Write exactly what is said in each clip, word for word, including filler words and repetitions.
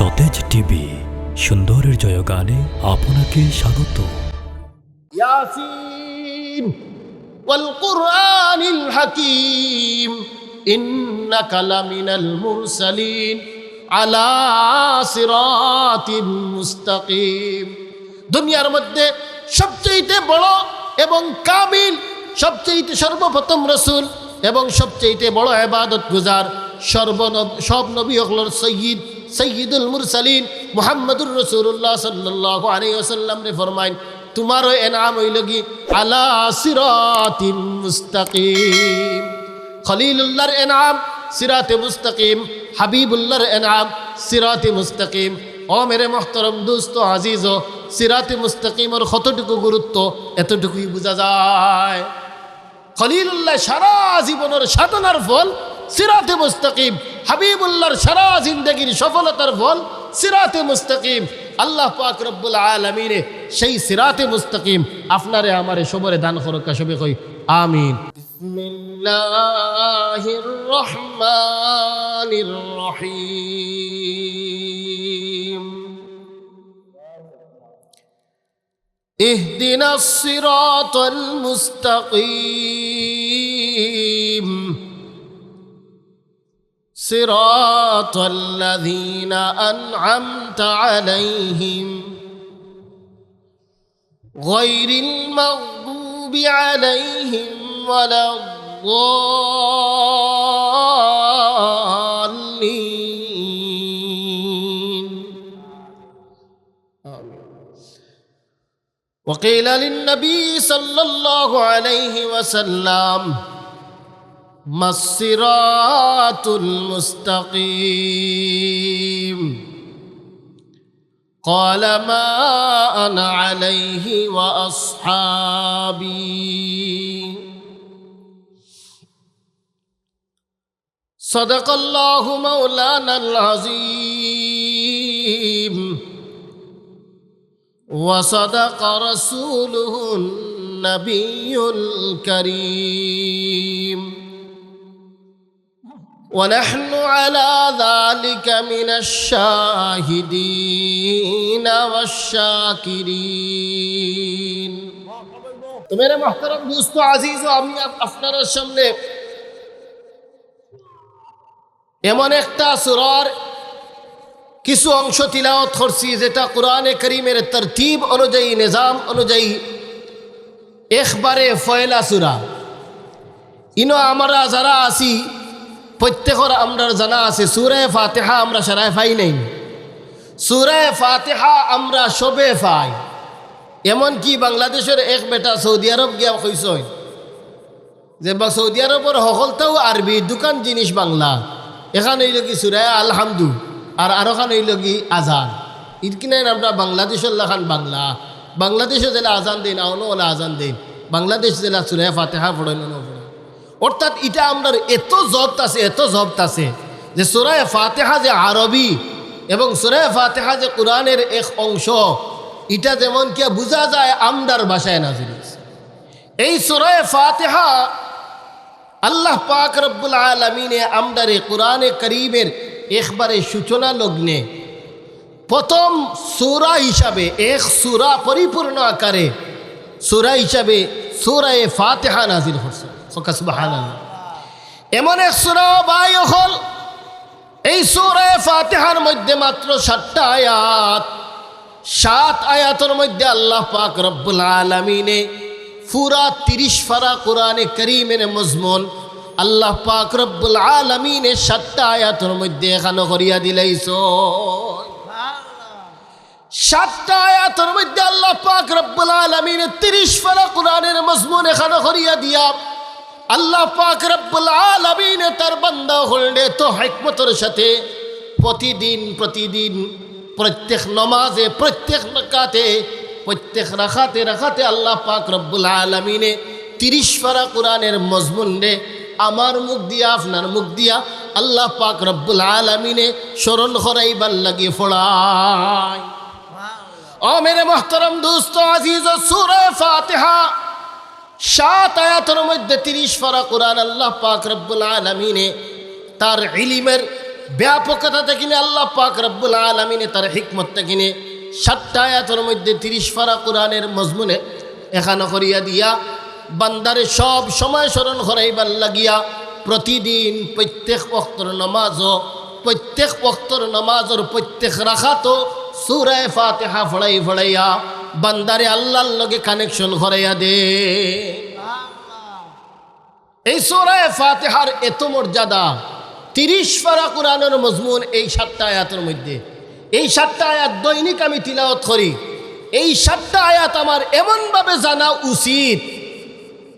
সতেজ টিভি, সুন্দরের জয়গানে আপনাকে স্বাগত। يس والقرآن الحكيم إنك لمن المرسلين على صراط مستقيم। দুনিয়ার মধ্যে সবচেয়ে বড় এবং কামিল, সবচেয়ে সর্বপ্রথম রসুল এবং সবচেয়ে বড় ইবাদত গুজার, সর্বনব-, সব নবী অকলর সৈয়দ, সৈয়দুল মুরসালিন মুহাম্মদুর রাসূলুল্লাহ সাল্লাল্লাহু আলাইহি ওয়াসাল্লামরে ফরমাইন, তুমারও এনাম অইলোগি আলা সিরাতিম মুস্তাকিম। খলিলুল্লাহর এনাম সিরাতে মুস্তাকিম, হাবিবুল্লাহর এনাম সিরাতে মুস্তাকিম। ও মেরে মোহতরম দোস্ত আজিজ, সিরাতে মুস্তাকিমর কতটুকু গুরুত্ব, এতটুকুই বুঝা যায়। খলিলুল্লাহ সারা জীবনের সাধনার ফল সিরাতে মুস্তাকিম, হাবিবুল্লাহর সারা জিন্দেগির সফলতার ফল সিরাতে মুস্তাকিম। আল্লাহ পাক রব্বুল আলামিনে সেই সিরাতে মুস্তাকিম আপনারে আমারে সবরে দান করুক্কা, সবে কই আমিন। بسم الله الرحمن الرحيم. اهدنا الصراط المستقيم. صراط الذين أنعمت عليهم غير المغضوب عليهم ولا الضالين. آمين. وقيل للنبي صلى الله عليه وسلم: ما الصراط المستقيم؟ قال: ما أنا عليه وأصحابي. صدق الله مولانا العظيم، وصدق رسوله النبي الكريم، ونحن على ذلك من الشاهدين والشاكرين. তো মেরে মোহতরম দোস্ত আজিজ, আমি আপ-, আপনারার সামনে এমন একটা সূরার কিছু অংশ তিলাওয়াত করছি, যেটা কোরআনে করিমের তরতিব অনুযায়ী, নিজাম অনুযায়ী একবারে পয়লা সূরা। ইনো আমরা যারা আছি, প্রত্যেকর আমরার জানা আছে, সূরায়ে ফাতিহা আমরা সারায় পাই নাই। সূরায়ে ফাতিহা আমরা সবে পাই। এমনকি বাংলাদেশর এক বেটা সৌদি আরব গিয়া কইছইন, যে বা সৌদি আরবর হকলতাউ আরবি, দুখান জিনিস বাংলা। এখান অইলোগি সূরায়ে আলহামদু, আর আরোখান অইলোগি আজান। ইরকিনাইন আমরা বাংলাদেশর লাখান বাংলা। বাংলাদেশো যেলা আজান দেইন, অনো ওলা আজান দেইন। বাংলাদেশ যেলা সূরায়ে ফাতিহা পড়ইন, অনো পড়ইন। অর্থাৎ ইটা আমরার এত জব্ত আছে, এত জব্ত আছে, যে সূরায়ে ফাতিহা যে আরবি এবং সূরায়ে ফাতিহা যে কোরআনের এক অংশ, ইটা যেমন কিয়া বুঝা যায় আমরার ভাষায় নাজিল অইছে। এই সূরায়ে ফাতিহা আল্লাহ পাক রব্বুল আলামিনে আমরারে কোরআনে করিমের একবারে সূচনা লগ্নে প্রথম সূরা হিসাবে, এক সূরা পরিপূর্ণ আকারে সূরা হিসাবে সূরায়ে ফাতিহা নাজিল করছে। কউক্কা সুবহানাল্লাহ। এমন এক সূরা, ভাই অকল, এই সূরায়ে ফাতিহার মধ্যে মাত্র সাতটা আয়াত, সাত আয়াতর মধ্যে আল্লাহ পাক রব্বুল আলামিনে পুরা তিরিশ পারা কোরআনে করিমের মজমুন আল্লাহ পাক রব্বুল আলামিনে সাতটা আয়াতর মধ্যে একখানো করিয়া দিলাইছইন। সাতটা আয়াতর মধ্যে আল্লাহ পাক রব্বুল আলামিনে তিরিশ পারা কোরআনের মজমুন একখানো করিয়া দিয়া আল্লাহ পাক রব্বুল আলামিনে তার বান্দা অকলরে তো হিকমতর সাথে প্রতিদিন, প্রতিদিন, প্রত্যেক নমাজে, প্রত্যেক রাকাতে, প্রত্যেক রাকাতে, রাকাতে আল্লাহ পাক রব্বুল আলামিনে তিরিশ পারা কোরআনের মজমুনরে আমার মুখ দিয়া, আপনার মুখ দিয়া আল্লাহ পাক রব্বুল আলামিনে স্মরণ করাইবার লাগি পড়াইন। ও মেরে মোহতরম দোস্ত আজিজ, সূরায়ে ফাতিহা সাত আয়াতর মধ্যে তিরিশ পারা কোরআন আল্লাহ পাক রব্বুল আলামিনে তার ইলিমের ব্যাপকতা থাকিনে আল্লাহ পাক রব্বুল আলামিনে তার হিকমত থাকিনে সাতটা আয়াতর মধ্যে তিরিশ পারা কোরআনের মজমুনে এখানো করিয়া দিয়া বান্দারে সব সময় স্মরণ করাইবার লাগিয়া প্রতিদিন প্রত্যেক ওয়াক্তর নামাজও, প্রত্যেক ওয়াক্তর নামাজর প্রত্যেক রাকাতো সূরায়ে ফাতিহা পড়াই পড়াইয়া বান্দারে আল্লাহর লগে কানেকশন করাইয়া দে। এই সূরায়ে ফাতিহার এত মর্যাদা, তিরিশ পারা কোরআনের মজমুন এই সাতটা আয়াতর মধ্যে। এই সাতটা আয়াত দৈনিক আমি তিলাওয়াত করি। এই সাতটা আয়াত আমার এমনভাবে জানা উচিত,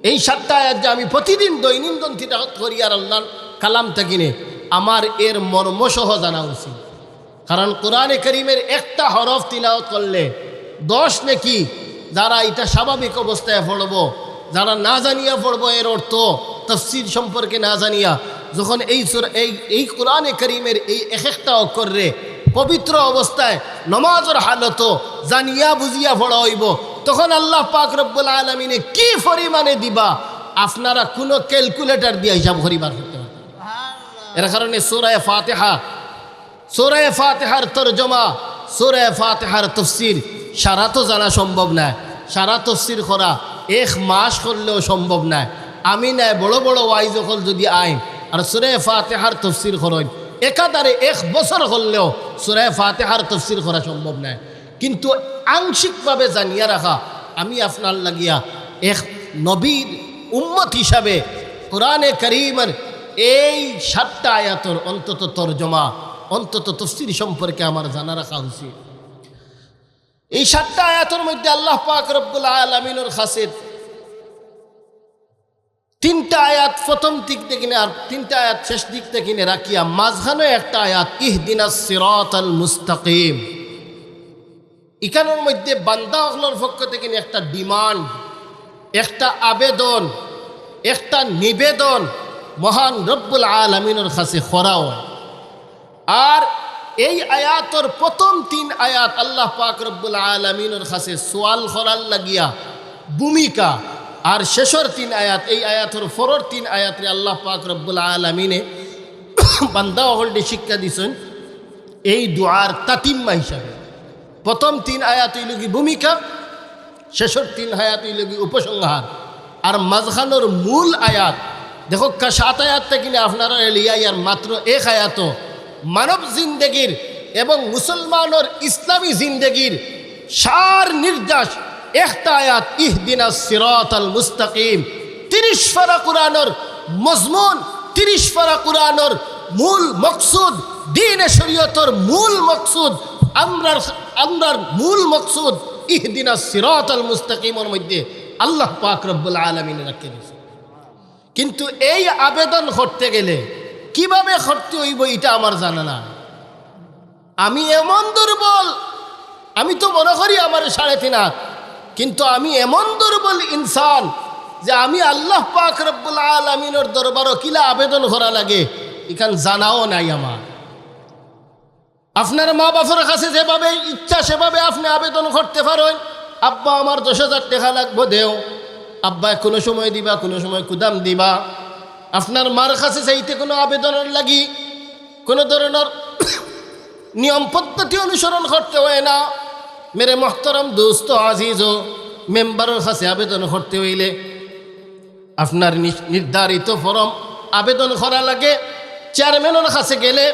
এই সাতটা আয়াত যে আমি প্রতিদিন দৈনন্দিন তিলাওয়াত করি আর আল্লাহর কালাম থাকিনে, আমার এর মর্ম সহ জানা উচিত। কারণ কোরআনে করিমের একটা হরফ তিলাওয়াত করলে দশ নেকি, যারা এটা স্বাভাবিক অবস্থায় পড়বো, যারা না জানিয়া পড়বো এর অর্থ, তফসির সম্পর্কে না জানিয়া, যখন এই সূরা, এই, এই কোরআনে করিমের এই এক একটা অক্ষররে পবিত্র অবস্থায় নমাজর হালতো জানিয়া বুঝিয়া পড়া অইবো, তখন আল্লাহ পাক রব্বুল আলামিনে কি পরিমাণে দিবা, আপনারা কোনো ক্যালকুলেটর দিয়া হিসাব করিবার করতে পারবেন না। এর কারণে সূরায়ে ফাতিহা, সূরায়ে ফাতিহার তর্জমা, সূরায়ে ফাতিহার তফসির সারা তো জানা সম্ভব নায়। সারা তফসির করা এক মাস করলেও সম্ভব নায়। আমি নায়, বড় বড় ওয়াইজ অকল যদি আইন আর সূরায়ে ফাতিহার তফসির করইন, একাধারে এক বছর করলেও সূরায়ে ফাতিহার তফসির করা সম্ভব নায়। কিন্তু আংশিকভাবে জানিয়া রাখা, আমি আপনার লাগিয়া এক নবীর উম্মত হিসাবে কোরআনে করিমের এই সাতটা আয়াতর অন্তত তর্জমা, অন্তত তফসির সম্পর্কে আমার জানা রাখা উচিত। এই সাতটা আয়াতর মধ্যে আল্লাহ পাক রব্বুল আলামিনর কাছে তিনটা আয়াত প্রথম দিক থাকিনে আর তিনটা আয়াত শেষ দিক থাকিনে রাখিয়া মাঝখানো একটা আয়াত, ইহদিনাস সিরাতাল মুস্তাকিম। ইখানর মধ্যে বান্দা অকলর পক্ষ থাকিনে একটা ডিমান্ড, একটা আবেদন, একটা নিবেদন মহান রব্বুল আলামিনর কাছে করা অয়। আর এই আয়াতর প্রথম তিন আয়াত আল্লাহ পাক রব্বুল আলামিনর কাছে সওয়াল করার লাগিয়া ভূমিকা, আর শেষর তিন আয়াত, এই আয়াতর পরর তিন আয়াতরে আল্লাহ পাক রব্বুল আলামিনে বান্দা অকলরে শিক্ষা দিছইন এই দোয়ার তাতিম্মা হিসাবে। প্রথম তিন আয়াত অইল কি ভূমিকা, শেষর তিন আয়াত অইল কি উপসংহার, আর মাঝখানোর মূল আয়াত। দেখউক্কা, সাত আয়াত থাকিলে আপনারা লিয়া ইয়ার মাত্র এক আয়াত মানব জিন্দেগির এবং মুসলমানর ইসলামী জিন্দেগির সার নির্দেশ একটা আয়াত, ইহদিনাস সিরাতাল মুস্তাকিম। তিরিশ পারা কোরআনর মজমুন, তিরিশ পারা কোরআনর মূল মকসুদ, দ্বীনে শরীয়তর মূল মকসুদ, আমরার, আমরার মূল মকসুদ ইহদিনাস সিরাতাল মুস্তাকিমর মধ্যে আল্লাহ পাক রব্বুল আলামিনে রাখি দিছইন। কিন্তু এই আবেদন করতে গেলে কিভাবে করতে অইবো, ইটা আমার জানা নাই। আমি এমন দুর্বল, আমি তো মনে করি আমার সাড়ে তিন হাত, কিন্তু আমি এমন দুর্বল ইনসান যে আমি আল্লাহ পাক রব্বুল আলামিনর দরবারো কিলা আবেদন করা লাগে, ইখান জানাও নাই আমার। আপনার মা বাপর কাছে যেভাবে ইচ্ছা সেভাবে আপনে আবেদন করতে পারইন, "আব্বা, আমার দশ হাজার টেকা লাগবো, দেও।" আব্বায় কুনু সময় দিবা, কুনু সময় কুদাম দিবা। আপনার মার কাছে চাইতে কুনু আবেদনর লাগি কুনু ধরনর নিয়ম পদ্ধতি অনুসরণ করতে অয় না। মেরে মহতরম দোস্ত আজিজ ও মেম্বারর কাছে আবেদন করতে অইলে আপনার নি-, নির্ধারিত ফরম আবেদন করা লাগে। চেয়ারম্যানর কাছে গেলে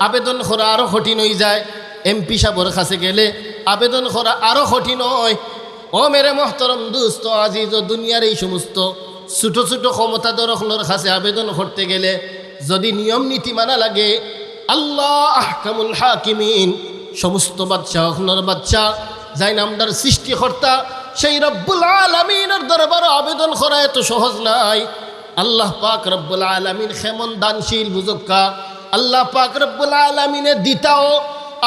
আবেদন করা আরো কঠিন অইযায়, এমপি সাবর কাছে গেলে আবেদন করা আরো কঠিন অয়। ও মেরে মহতরম দোস্ত আজিজ ও দুনিয়ার এই সমস্ত ছোট ছোট ক্ষমতাধর অকলর কাছে আবেদন করতে গেলে যদি নিয়ম নীতি মানা লাগে, আল্লাহ আহকামুল হাকিমিন, সমস্ত বাদশা অকলর বাদশা, যেইন আমরার সৃষ্টিকর্তা, সেই রব্বুল আলামিনর দরবারো আবেদন করা এত সহজ নায়। আল্লাহ পাক রব্বুল আলামিন কেমন দানশীল বুঝউক্কা। আল্লাহ পাক রব্বুল আলামিনে দিতাও,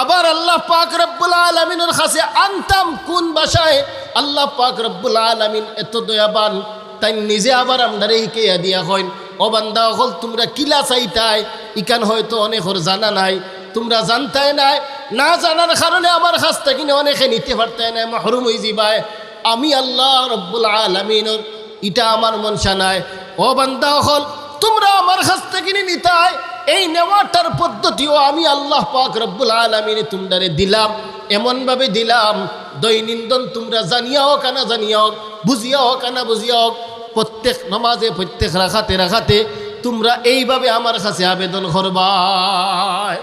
আবার আল্লাহ পাক রব্বুল আলামিনর কাছে আনতাম কুন ভাষায়। আল্লাহ পাক রব্বুল আলামিন এত দয়াবান, তাইন নিজে আবার আমরারে হিকাইয়া দিয়া কইন, "ও বান্দা অকল, তুমরা কিলা চাইতায়, ইখান হয়তো অনেকর জানা নাই, তুমরা জানতায় নায়, না জানার কারণে আমার কাছ থাকিনে অনেকে নিতে পারতায় নায়, মাহরুম অইযিবায়। আমি আল্লাহ রব্বুল আলামিনর ইটা আমার মনশা নায়। ও বান্দা অকল, তুমরা আমার কাছ থাকিনে নিতায়, এই নেওয়াটার পদ্ধতিও আমি আল্লাহ পাক রব্বুল আলামিনে তুমরারে দিলাম, এমনভাবে দিলাম, দৈনন্দিন তুমরা জানিয়া অউক আর না জানিয়া অউক, বুঝিয়া অউক আর না বুঝিয়া অউক, প্রত্যেক নমাজে, প্রত্যেক রাকাতে রাকাতে তুমরা এইভাবে আমার কাছে আবেদন করবায়।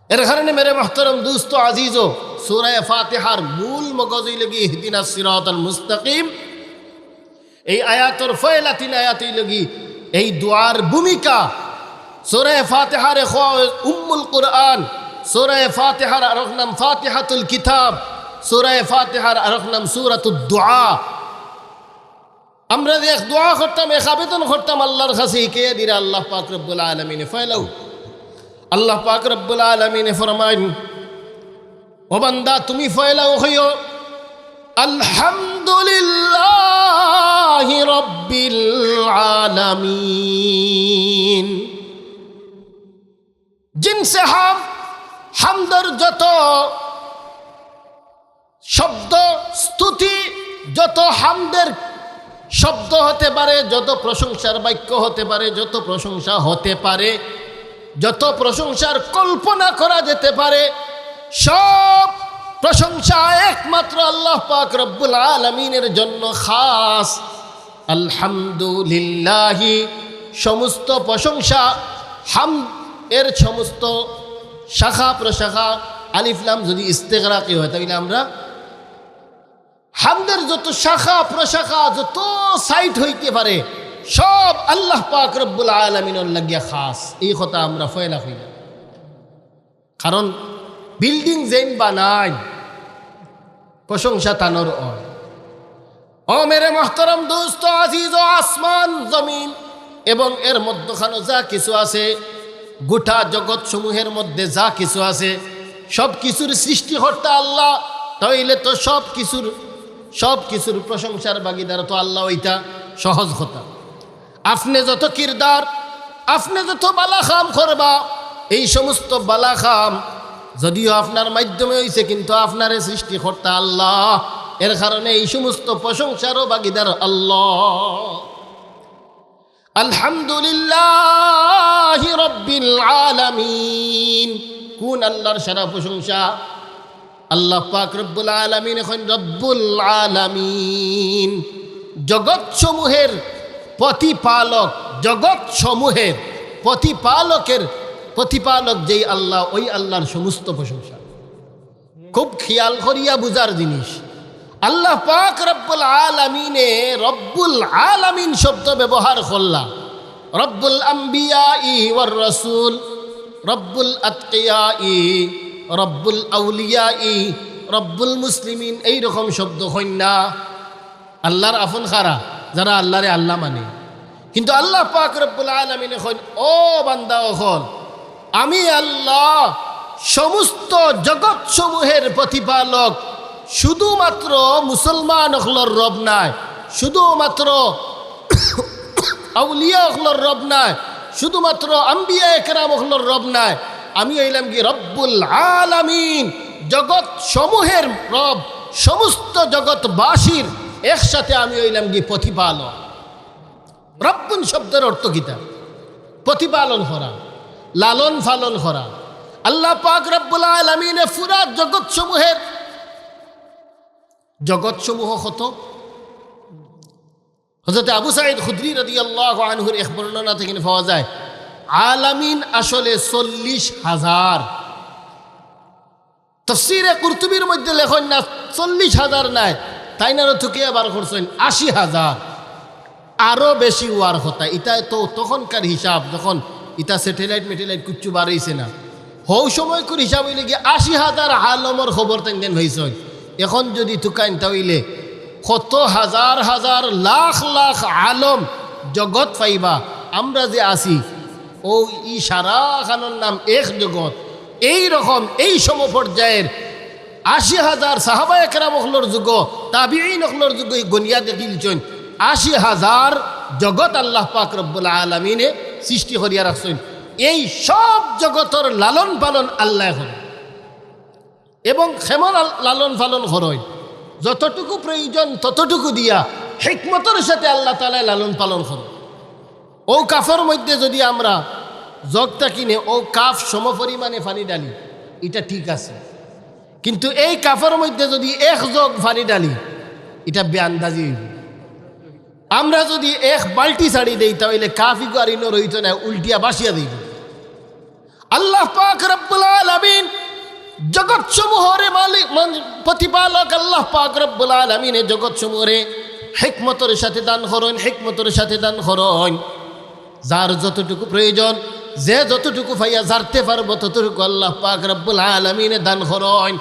এর কারণে মেরে মুহতারাম দুস্ত আজিজো, সূরা ফাতিহার মূল মগজ অইলোগি ইহদিনাস সিরাতাল মুস্তাকিম। এই আয়াতর পয়লা তিন আয়াত অইলোগি এই দোয়ার ভূমিকা। সূরা ফাতিহারে কওয়া অয় উম্মুল কুরআন, সূরা ফাতিহার আরক নাম ফাতিহাতুল কিতাব, সূরা ফাতিহার আরক নাম সূরাতুদ দোয়া। আমরা যে এক দোয়া করতাম, এক আবেদন করতাম আল্লাহর কাছে, হিকাইয়া দিরা আল্লাহ পাক রব্বুল আলামিনে পয়লাউ। আল্লাহ পাক রব্বুল আলামিনে ফরমাইন, "ও বান্দা, তুমি পয়লাউ কইও, আলহামদুলিল্লাহি রাব্বিল আলামিন।" জিনসে হাম, হামদর যত শব্দ, স্তুতি, যত হামদের শব্দ হতে পারে, যত প্রশংসার বাক্য হতে পারে, যত প্রশংসা হতে পারে, যত প্রশংসার কল্পনা করা যেতে পারে, সব প্রশংসা একমাত্র আল্লাহ পাক রব্বুল আলামিনের জন্য খাস। আলহামদুলিল্লাহি, সমস্ত প্রশংসা, হাম এর সমস্ত শাখা প্রশাখা, আলিফ লাম যদি ইস্তেগরাকি হয়, তাহলে আমরা হামদের যত শাখা প্রশাখা, যত সাইট হইতে পারে, সব আল্লাহ পাক রব্বুল আলামিনর লাগিয়া খাস। এই কথা আমরা পয়লা কইলাম। কারণ বিল্ডিং যেইন বানাইন, প্রশংসা তানর অয়। ও মেরে মুহতারাম দুস্ত আজিজ, ও আসমান জমিন এবং এর মধ্যখানো যা কিছু আছে, গোটা জগৎ সমূহের মধ্যে যা কিছু আছে, সব কিছুর সৃষ্টিকর্তা আল্লাহ, তাইলে তো সব কিছুর, সব কিছুর প্রশংসার ভাগিদার তো আল্লাহ, ওইটা সহজ কথা। আপনে যত কিরদার, আপনে যত বালা কাম করবা, এই সমস্ত বালা কাম যদিও আপনার মাধ্যমে হইছে, কিন্তু আপনারে সৃষ্টিকর্তা আল্লাহ, এর কারণে এই সমস্ত প্রশংসারও ভাগিদার আল্লাহ। আলহামদুলিল্লাহি রাব্বিল আলামিন। কোন আল্লাহর সারা প্রশংসা? আল্লাহ পাক রব্বুল আলামিন, এখন রব্বুল আলামিন, জগৎ সমূহের প্রতিপালক, জগৎ সমূহের প্রতিপালকের প্রতিপালক যেই আল্লাহ, ওই আল্লাহর সমস্ত প্রশংসা। খুব খেয়াল করিয়া বুঝার জিনিস, আল্লাহ পাক রব্বুল আলামিনে রব্বুল আলামিন শব্দ ব্যবহার করলা। রব্বুল আম্বিয়াই ওয়ার রাসূল, রব্বুল আতকিয়াই, রব্বুল আউলিয়াই, রব্বুল মুসলিমিন, এই রকম শব্দ কইন না। আল্লাহর আপন কারা? যারা আল্লাহরে আল্লাহ মানে। কিন্তু আল্লাহ পাক রব্বুল আলামিনে কইন, "ও বান্দা অকল, আমি আল্লাহ সমস্ত জগৎ সমূহের প্রতিপালক।" শুধুমাত্র মুসলমান অকলর রব নায়, শুধুমাত্র আউলিয়া অকলর রব নায়, শুধুমাত্র আম্বিয়া একরাম অকলর রব নায়। আমি অইলাম কি রব্বুল আলামিন, জগৎ সমূহের রব, সমস্ত জগৎবাসীর একসাথে আমি অইলাম কি প্রতিপালক। রব্বুন শব্দের অর্থ কিতা? প্রতিপালন করা, লালন পালন করা। আল্লাহ পাক রব্বুল আলামিনে পুরা জগৎ সমূহের, জগৎ সমূহ কত? হযরত আবু সাঈদ খুদরি রাদিয়াল্লাহু আনহুর এক বর্ণনা থেকে পাওয়া যায়, আলামিন আসলে চল্লিশ হাজার। তফসিরে কুরতুবির মধ্যে লেখইন না চল্লিশ হাজার নায়, তাইন আরো তুকিয়া বার করছইন আশি হাজার। আরো বেশি অওয়ার কথা। ইটা তো তখনকার হিসাব, যখন ইটা স্যাটেলাইট মেটেলাইট কিচ্ছু বার অইছে না। হউ সময়কুর হিসাব অইলে গিয়া আশি হাজার আলমর খবর তাইন দেন অইছইন। এখন যদি তুকাইন তা অইলে কত হাজার হাজার লাখ লাখ আলম জগৎ পাইবা। আমরা যে আছি, ও ই সারা খানর নাম এক জগৎ। এই রকম, এই সমপর্যায়ের আশি হাজার সাহাবা একরাম অকলর যুগ, তাবিঈন অকলর যুগ, গনিয়া দেখিলছইন, আশি হাজার জগৎ আল্লাহ পাক রব্বুল আলামিনে সৃষ্টি করিয়া রাখছইন। এই সব জগতর লালন পালন আল্লায় করইন এবং কেমন আল-, লালন পালন করইন, যতটুকু প্রয়োজন ততটুকু দিয়া হিকমতর সাথে আল্লাহ তাআলায় লালন পালন করইন। ও কাফর মধ্যে যদি আমরা জগ থাকি নে অউ কাপ সমপরিমাণে পানি ঢালি, ইটা ঠিক আছে। কিন্তু এই কাপর মধ্যে যুদি এক জগ পানি ঢালি, ইটা বেআন্দাজি অইবো। আমরা যুদি এক বালটি ছাড়ি দেই, তা অইলে কাপ ইগু আর ইনো রইতো নায়, উল্টিয়া ভাসিয়া যাইবো। আল্লাহ পাক রব্বুল আলামিন জগৎ সমূহরে মালিক, মান-, প্রতিপালক আল্লাহ পাক রব্বুল আলামিনে জগৎ সমূহরে হিকমতর সাথে দান করইন, হিকমতর সাথে দান করইন। যার যতটুকু প্রয়োজন, যে যতটুকু পাইয়া জারতে পারবো, ততটুকু আল্লাহ পাক রব্বুল আলামিনে দান করইন।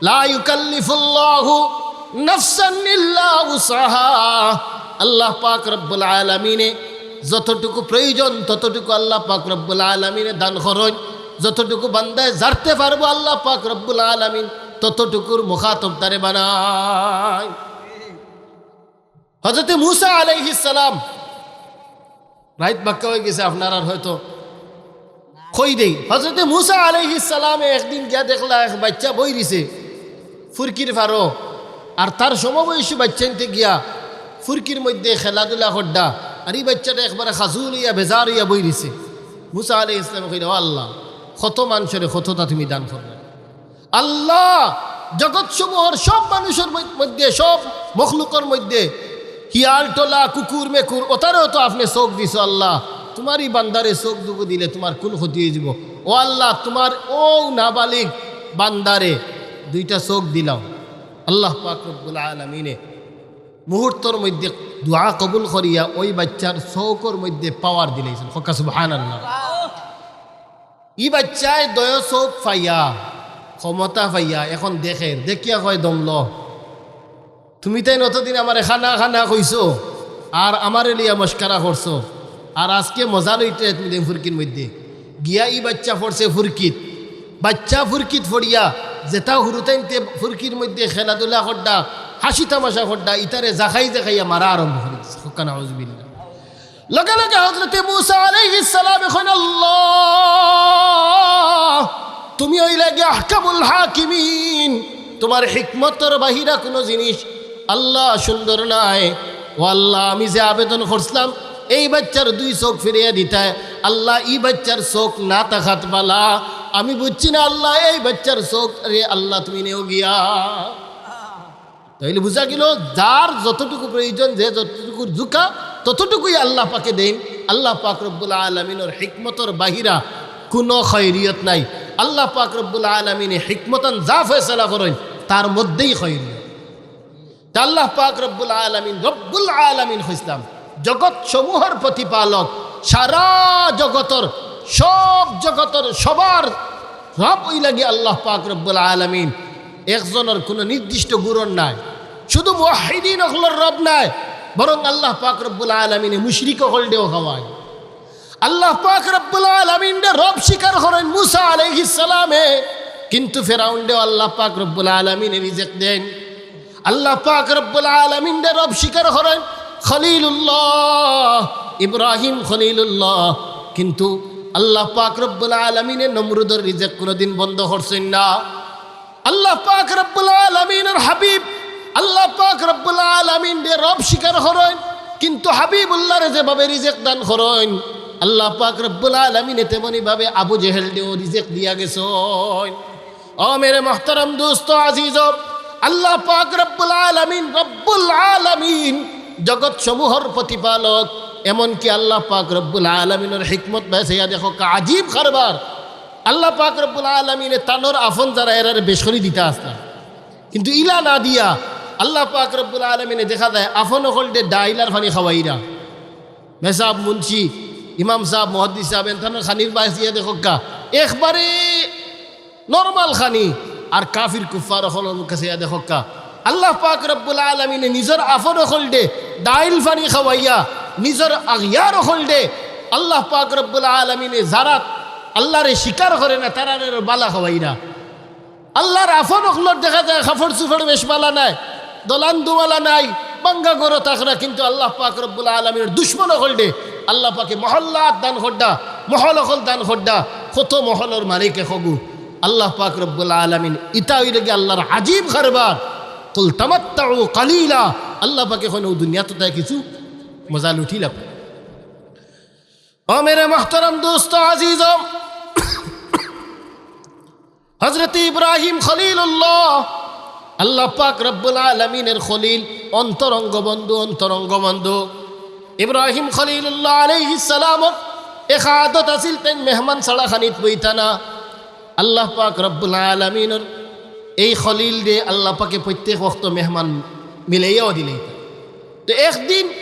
লা ইউকাল্লিফুল্লাহু নাফসান ইল্লা উসআহা। আল্লাহ পাক রব্বুল আলামিনে যতটুকু প্রয়োজন, ততটুকু আল্লাহ পাক রব্বুল আলামিনে দান করইন। যতটুকু বান্দায় জারতে পারবো, আল্লাহ পাক রব্বুল আলামিন ততটুকুর মুখাতব তারে বানাইন। হযরতে মুসা আলাইহিস সালাম, রাইত বাক্কা অইগেছে, আপনারার হয়তো কই দেই। হযরতে মুসা আলাইহিস সালামে একদিন গিয়া দেখলা এক বাইচ্চা বই রইছে ফুরকির পারো, আর তার সমবয়সী বাইচ্চাইন্তে গিয়া ফুরকির মধ্যে খেলাধুলা কররা, আর ই বাইচ্চাটা একবারে খাজুল অইয়া বেজার অইয়া বই রইছে। মুসা আলাইহিস সালামে কইলা, "ও আল্লাহ, কত মানষরে কততা তুমি দান করলায়।" আল্লাহ, জগৎ সমূহর সব মানুষর মধ্য-, মধ্যে, সব মখলুকর মধ্যে, হিয়াল, টোলা, কুকুর, মেকুর, অতারেও তো আপনে চউখ দিছো আল্লাহ। তুমার ই বান্দারে চউখ দুগু দিলে তুমার কুন ক্ষতি অইযিবো? ও আল্লাহ, তুমার অউ নাবালিগ বান্দারে দুইটা চউখ দিলাও। আল্লাহ পাক রব্বুল আলামিনে মুহূর্তর মধ্যে দোয়া কবুল করিয়া অউ বাইচ্চার চউখর মধ্যে power দিলাইছইন। কউক্কা সুবহানাল্লাহ। ই বাইচ্চায় দুইও চউখ পাইয়া, ক্ষমতা পাইয়া, এখন দেখের, দেখিয়া কয়, "দমলো, তুমি তাইন অতদিন আমারে খানা খানা কইছো, আর আমারে লইয়া মশকরা করছো, আর আজকে মজা লইতে তুমি তাইন ফুরকির মধ্যে।" গিয়া ই বাইচ্চা পড়ছে ফুরকিত। বাইচ্চা ফুরকিত পড়িয়া যেতা হুরুতাইন্তে ফুরকির মধ্যে খেলাধুলা কররা, হাসি তামাশা কররা, ইতারে জাখাই জাখাইয়া মারা আরম্ভ করি দিছে। কউক্কা নাউজুবিল্লাহ। লগে লগে হযরতে মুসা আলাইহিস সালামে কইন, "আল্লাহ, তুমি অইলা গিয়া আহকামুল হাকিমিন, তুমার হিকমতর বাহিরা কুনু জিনিস আল্লাহ সুন্দর নায়। ও আল্লাহ, আমি যে আবেদন করছিলাম এই বাইচ্চার দুই চউখ ফিরাইয়া দিতায়, আল্লাহ, ই বাইচ্চার চউখ না থাকাত বালা, আমি বুঝছি না আল্লাহ, এই বাইচ্চার চউখরে আল্লাহ তুমি নেও গিয়া।" তাইলে বুঝা গেল, যার যতটুকু প্রয়োজন, যে যতটুকুর জুকা, ততটুকুই আল্লাহ পাকে দেইন। আল্লাহ পাক রব্বুল আলামিনর হিকমতর বাহিরা কুনু খয়রিয়ত নাই। আল্লাহ পাক রব্বুল আলামিনে হিকমতান যা ফয়সালা করইন, তার মধ্যেই খয়রিয়ত। তা আল্লাহ পাক রব্বুল আলামিন, রব্বুল আলামিন কইছলাম, জগৎ সমূহর প্রতিপালক, সারা জগতর, সব জগতর, সবার রব অইলা গিয়া আল্লাহ পাক রব্বুল আলামিন। একজনর কুনু নির্দিষ্ট গুরুর নায়, শুধু মুওয়াহহিদিন অকলর রব নায়, বরং আল্লাহ পাক রব্বুল আলামিনে মুশরিক অকলরেও খাওয়াইন। আল্লাহ পাক রব্বুল আলামিনরে রব স্বীকার করইন মুসা আলাইহিস সালামে, কিন্তু ফেরাউনরেও আল্লাহ পাক রব্বুল আলামিনে রিজিক দেইন। আল্লাহ পাক রব্বুল আলামিনরে রব স্বীকার করইন খলিলুল্লাহ, ইব্রাহিম খলিলুল্লাহ, কিন্তু আল্লাহ পাক রব্বুল আলামিনে নমরুদর রিজিক কুনুদিন বন্ধ করছইন না। আল্লাহ পাক রব্বুল আলামিনর হাবিব, আল্লাহ পাক রব্বুল আলামিনরে রব স্বীকার করইন, কিন্তু হাবিবুল্লাহরে যেভাবে রিজিক দান করইন, আল্লাহ পাক রব্বুল আলামিনে তেমনি ভাবে আবু জেহেলরেও রিজিক দিয়া গেছইন। ও মেরে মোহতারাম দোস্ত আজিজ, আল্লাহ পাক রব্বুল আলামিন, রব্বুল আলামিন, জগৎ সমূহর প্রতিপালক, এমনকি আল্লাহ পাক রব্বুল আলামিনর হিকমত বায় চাইয়া দেখউক্কা, আজীব কারবার। আল্লাহ পাক রব্বুল আলামিনে তানর আফন যারা এরারে বেশ করি দিতা আছলা, কিন্তু ইলা না দিয়া আল্লাহ পাক রব্বুল আলামিনে দেখা যায় আফন অকলরে ডাইল আর পানি খাওয়াইরা। মেসাব মুন্সি, ইমাম সাব, মুহাদ্দিস সাব, এন তানর খানির বায় চাইয়া দেখউক্কা, একবারে নরমাল খানি, আর কাফির কুফফার অকলর মুখে চাইয়া দেখউক্কা। আল্লাহ পাক রব্বুল আলামিনে নিজর আফন অকলরে ডাইল পানি খাওয়াইয়া, নিজর আগিয়ার অকলরে আল্লাহ পাক রব্বুল আলামিনে যারা আল্লাহরে স্বীকার করে না, তারারে বালা খাওয়াইরা। আল্লাহর আফন অকলর দেখা যায় কাপড় চুপড় বেশ বালা নাই, দলান দুমালা নাই, ভাঙ্গা ঘরো থাকরা, কিন্তু আল্লাহ পাক রব্বুল আলামিনর দুশমন অকলরে আল্লাহ পাকে মহল্লাত দান কররা, মহল অকল দান কররা, কত মহলর মালিক একগু আল্লাহ পাক রব্বুল আলামিন। ইতা অইলো গি আল্লাহর আজীব কারবার। কুল তামাত্তাউ কালিলা, আল্লাহ পাকে কইন, "অউ দুনিয়াত তাই কিছু মজা লুটি লাও।" ও মেরে মোহতরম দোস্ত আজিজ, হযরত ইব্রাহিম খলিলুল্লাহ, আল্লাহ পাক রব্বুল আলামিনের খলিল, অন্তরঙ্গ বন্ধু, অন্তরঙ্গ বন্ধু। ইব্রাহিম খলিলুল্লাহ আলাইহিস সালামর এক আদত আছিল, তাইন মেহমান ছাড়া খানিত বইতা না। আল্লাহ পাক রব্বুল আলামিনর এই খলিলরে আল্লাহ পাকে প্রত্যেক ওয়াক্ত মেহমান মিলাইয়াও দিলাইতা। তো একদিন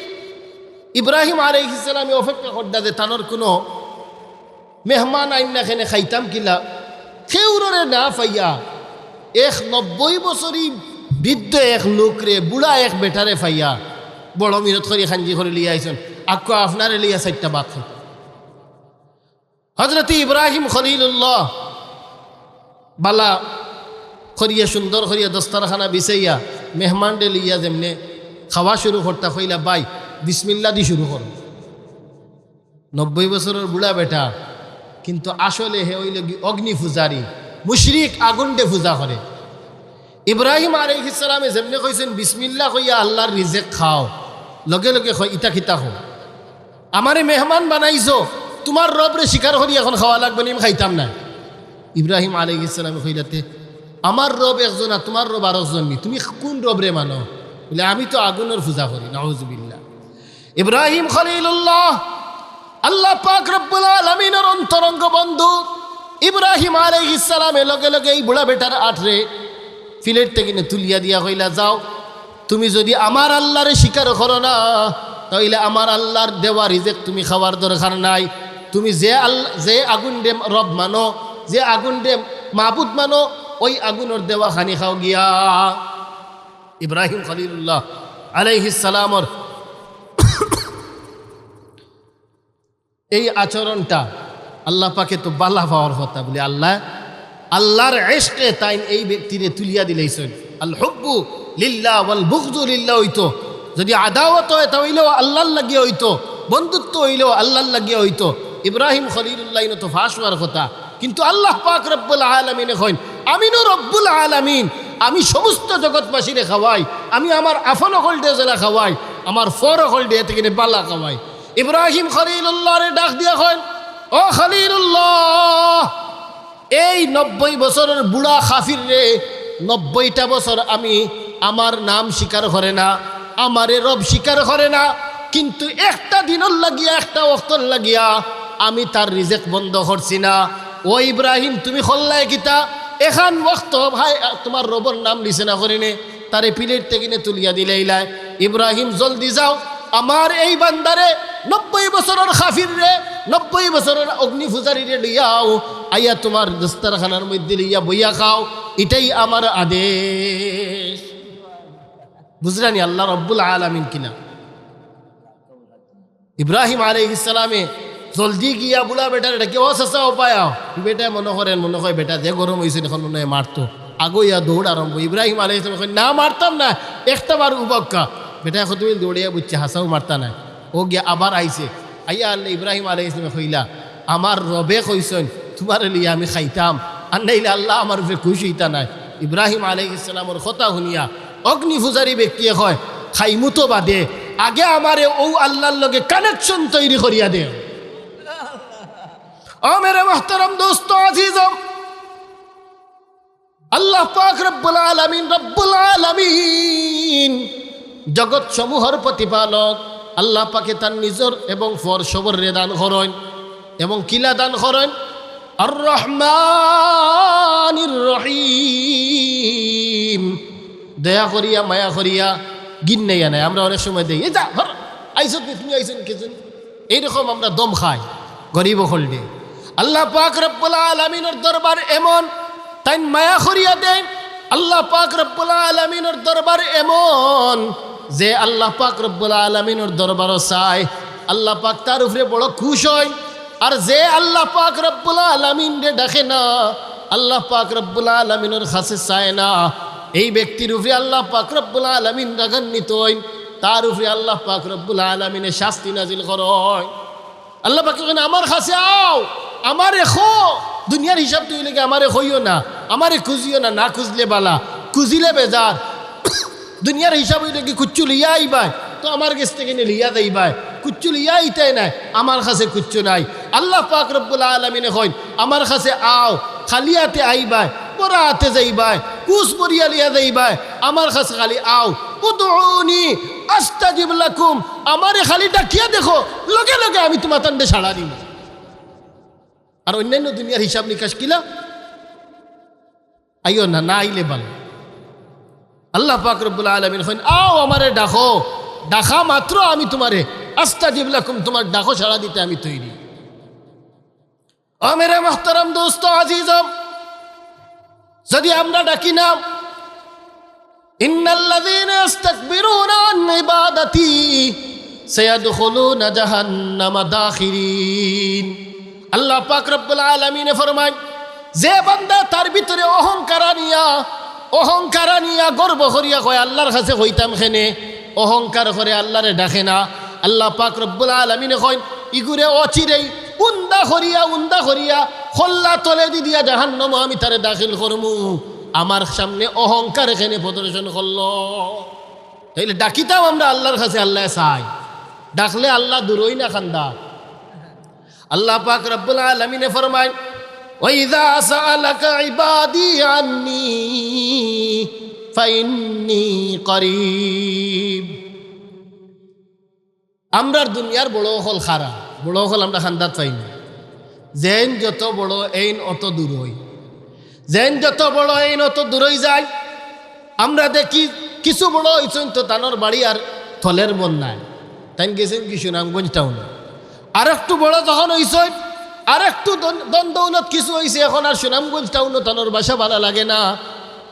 ইব্রাহিম আলাইহিস সালামে অপেক্ষা করতা যে তানর কুনু মেহমান আইন না, কেনে খাইতাম কিলা, কেউররে না পাইয়া এক নব্বই বছরই বৃদ্ধ এক লোকরে, বুড়া এক বেটারে পাইয়া বড় মিনত করি খাঞ্জি করি লইয়া আইছইন, আক্কু আপনারে লইয়া চাইরটা ভাত খাইতাম। হযরত ইব্রাহিম খলিলুল্লাহ বালা করিয়া সুন্দর করিয়া দস্তরখানা বিছাইয়া মেহমানরে লইয়া যেমনে খাওয়া শুরু করতা, কইলা, "ভাই, বিসমিল্লাহ দি শুরু করো।" নব্বই বছরর বুড়া বেটা, কিন্তু আসলে হে অইলো গি অগ্নি পূজারী, মুশরিক, আগুনরে পূজা করে। ইব্রাহিম আলাইহিস সালামে যেমনে কইছইন, "বিসমিল্লাহ কইয়া আল্লাহর রিজেক খাও", লগে লগে কয়, "ইতা কিতা কও? আমারে মেহমান বানাইছো, তুমার রবরে স্বীকার করি এখন খাওয়া লাগবো নি, আমি খাইতাম না।" ইব্রাহিম আলাইহিস সালামে কইলা, "তে আমার রব একজন আর তুমার রব আরকজন নি, তুমি কুন রবরে মানো?" বলে, "আমি তো আগুনর পূজা করি।" নাউজুবিল্লাহ। ইব্রাহিম খলিলুল্লাহ, আল্লাহ পাক রব্বুল আলামিনর অন্তরঙ্গ বন্ধু, ইব্রাহিম আলাইহিস সালামে লগে লগে এই বুড়া বেটার আটরে প্লেট থাকিনে তুলিয়া দিয়া কইলা, "যাও, তুমি যদি আমার আল্লাহরে স্বীকার করো না, তাইলে আমার আল্লাহর দেওয়া রিজেক তুমি খাওয়ার দরকার নাই। তুমি যে আল-, যে আগুনরে রব মানো, যে আগুনরে মাবুদ মানো, ওই আগুনর দেওয়া খানি খাও গিয়া।" ইব্রাহিম খলিলুল্লাহ আলাইহিস সালামর এই আচরণটা আল্লাহ পাকে তো বালা পাওয়ার কথা, বলে আল্লাহ, আল্লাহর ইশকে তাইন এই ব্যক্তিরে তুলিয়া দিলাইছইন। আল হুব্বু লিল্লাহ ওয়াল বুগযু লিল্লাহ অইতো, যদি আদাওয়াত অয় তা অইলেও আল্লাহর লাগিয়া অইতো, বন্ধুত্ব অইলেও আল্লাহর লাগিয়া অইতো। ইব্রাহিম খলিলুল্লাহ ইনো তো ফাঁস অওয়ার কথা, কিন্তু আল্লাহ পাক রব্বুল আলামিনে কইন, "আমি নু রব্বুল আলামিন, আমি সমস্ত জগৎবাসীরে খাওয়াই, আমি আমার আফন অকলরে যেলা খাওয়াই, আমার ফর অকলরে এতে কিনে বালা খাওয়াই।" ইব্রাহিম খলিলুল্লাহরে ডাক দিয়া কইন, "ও খলিলুল্লাহ, এই নব্বই বছরর বুড়া কাফিররে নব্বইটা বছর আমি আমার নাম স্বীকার করে না, আমারে রব স্বীকার করে না, কিন্তু একটা দিনর লাগিয়া, একটা ওয়াক্তর লাগিয়া আমি তার রিজেক বন্ধ করছি না। ও ইব্রাহিম, তুমি করলায় কিতা? এখান ওয়াক্ত ভাই তুমার রবর নাম লিছে না করিনে, তারে প্লেট থাকিনে তুলিয়া দিলাইলায়। ইব্রাহিম, জলদি যাও, আমার এই বান্দারে, নব্বই বছরর কাফিররে, নব্বই বছরর অগ্নি পূজারীরে লইয়াও, আইয়া তুমার দস্তরখানার মধ্যে লইয়া বইয়া খাও, ইটাই আমার আদেশ।" বুঝরানি আল্লাহ রব্বুল আলামিন কিনা? ইব্রাহিম আলাইহিস সালামে জলদি গিয়া বুড়া বেটারে ডাকি, "ও চাচা, ও পায়াও।" বেটায় মনো করের, মনো কয়, "বেটা যে গরম অইছে, এখন মনো অয় মারতো।" আগো ইয়া দৌড় আরম্ভ। ইব্রাহিম আলাইহিস সালামে কয়, "না, মারতাম না, একটা বার উবাক্কা।" বেটায় কতবিল দৌড়িয়া বুঝছে, হাছাউ মারতা নায়। ও গিয়া আবার আইছে, আইয়া আল্লাহ ইব্রাহিম আলাইহিস সালামে কইলা, "আমার রবে কইছইন, তুমারে লইয়া আমি খাইতাম, আর নাইলে আল্লাহ আমার উপরে খুশ অইতা নায়।" ইব্রাহিম আলাইহিস সালামর কথা হুনিয়া অগ্নি পূজারী ব্যক্তিয়ে কয়, "খাইমু তো বাদে, আগে আমারে অউ আল্লাহর লগে connection তৈরি করিয়া দে।" ও মেরে মোহতরম দোস্ত আজিজ, আল্লাহ পাক রব্বুল আলামিন, রব্বুল আলামিন, জগৎ সমূহর প্রতিপালক, আল্লাহ পাকে তার নিজর এবং ফর সবররে দান করইন। এবং কিলা দান করইন? আর রহমানির রহিম। দয়া করিয়া, মায়া করিয়া, গিন্নাইয়া নাই। আমরা অনেক সময় দেই, "এই যা, হর, আইছত নি, তুমি আইছত নি, কিছু নি?" এইরকম আমরা দম খাই গরিব অকলরে। আল্লাহ পাক রব্বুল আলামিনর দরবার এমন, তাইন মায়া করিয়া দেইন। আল্লাহ পাক রব্বুল আলামিনর দরবার এমন, যে আল্লাহ পাক রব্বুল আলামিনর দরবারও চায়, আল্লাহ পাক তার উপরে বড় খুশ অইন। আর যে আল্লাহ পাক রব্বুল আলামিনরে ডাকে না, আল্লাহ পাক রব্বুল আলামিনর কাছে চায় না, এই ব্যক্তির উপরে আল্লাহ পাক রব্বুল আলামিন রাগান্বিত অইন, তার উপরে আল্লাহ পাক রব্বুল আলামিনে শাস্তি নাজিল করইন। আল্লাহ পাকে কইন, "আমার কাছে আও, আমারে খো।" দুনিয়ার হিসাব তো অইলে কি আমারে কইও না, আমারে খুঁজিও না, না খুঁজলে বালা, খুঁজিলে বেজার। দুনিয়ার হিসাব অইলে কি কুচ্ছু লইয়া আইবায়, তো আমার গেছ থাকি নি লইয়া যাইবায়। কুচ্ছু লইয়া আইতায় নায়, আমার কাছে কুচ্ছু নাই। আল্লাহ পাক রব্বুল আলামিনে কইন, আমার কাছে আও, খালি আতে আইবায়, ভরা আতে যাইবায়, কুছ ভরিয়া লইয়া যাইবায়, আমার কাছে খালি আও। উদউনি আস্তাজিব লাকুম, আমারে খালি ডাকিয়া দেখো, লগে লগে আমি তুমাতানরে সাড়া দিমু। আর অইন্যান্য দুনিয়ার হিসাব নিকাশ কিলা? আইও না, না আইলে ভালা। আল্লাহ পাক রব্বুল আলামিন কইন, আও আমারে ডাকো, ডাকা মাত্র আমি তুমারে, আস্তাজিব লাকুম, তুমার ডাকো সাড়া দিতে আমি তৈরি। ও মেরে মুহতারাম দোস্ত আজিজম, যদি আমরা ডাকি না, ইন্নাল্লাযীনা ইয়াস্তাকবিরুনা আন ইবাদাতি সায়াদখুলুনা জাহান্নামা দাখিরিন। আল্লাহ পাক রব্বুল আলামিনে ফরমাইন, যে বান্দা তার ভিতরে অহংকার আনিয়া, অহংকার আনিয়া গর্ব করিয়া কয়, আল্লাহর কাছে কইতাম কেনে, অহংকার করে আল্লাহরে ডাকে না, আল্লাহ পাক রব্বুল আলামিনে কইন, ইগুরে অচিরেই উন্দা করিয়া, উন্দা করিয়া, খল্লা তলেদি দিয়া জাহান্নামো আমি তারে দাখিল করমু। আমার সামনে অহংকার কেনে প্রদর্শন করলো। তাইলে ডাকিতাম আমরা আল্লাহর কাছে, আল্লায় চাইন। ডাকলে আল্লাহ দূরই না কান্দাত। আল্লাহ পাক রব্বুল আলামিনে ফরমাইন, "ওয়া ইযা সাআলাকা ইবাদি আন্নী ফাইন্নী করিব।" আমরার দুনিয়ার বড় অকল খারা, বড় অকল আমরা কান্দাত পাই না। যেইন যত বড়, এইন অত দূরই। যেইন যত বড়, এইন অত দূরই যায়। আমরা দেখি কিছু বড় অইছইন তো তানর বাড়ি আর থলের বন্যায়। তাইন গেছইন কি সুনামগঞ্জ টাউনো। আর একটু বড় যখন অইছইন, আর একটু ধন, ধন দৌলত কিছু অইছে, এখন আর সুনামগঞ্জ টাউনো তানর বাসা ভালা লাগে না।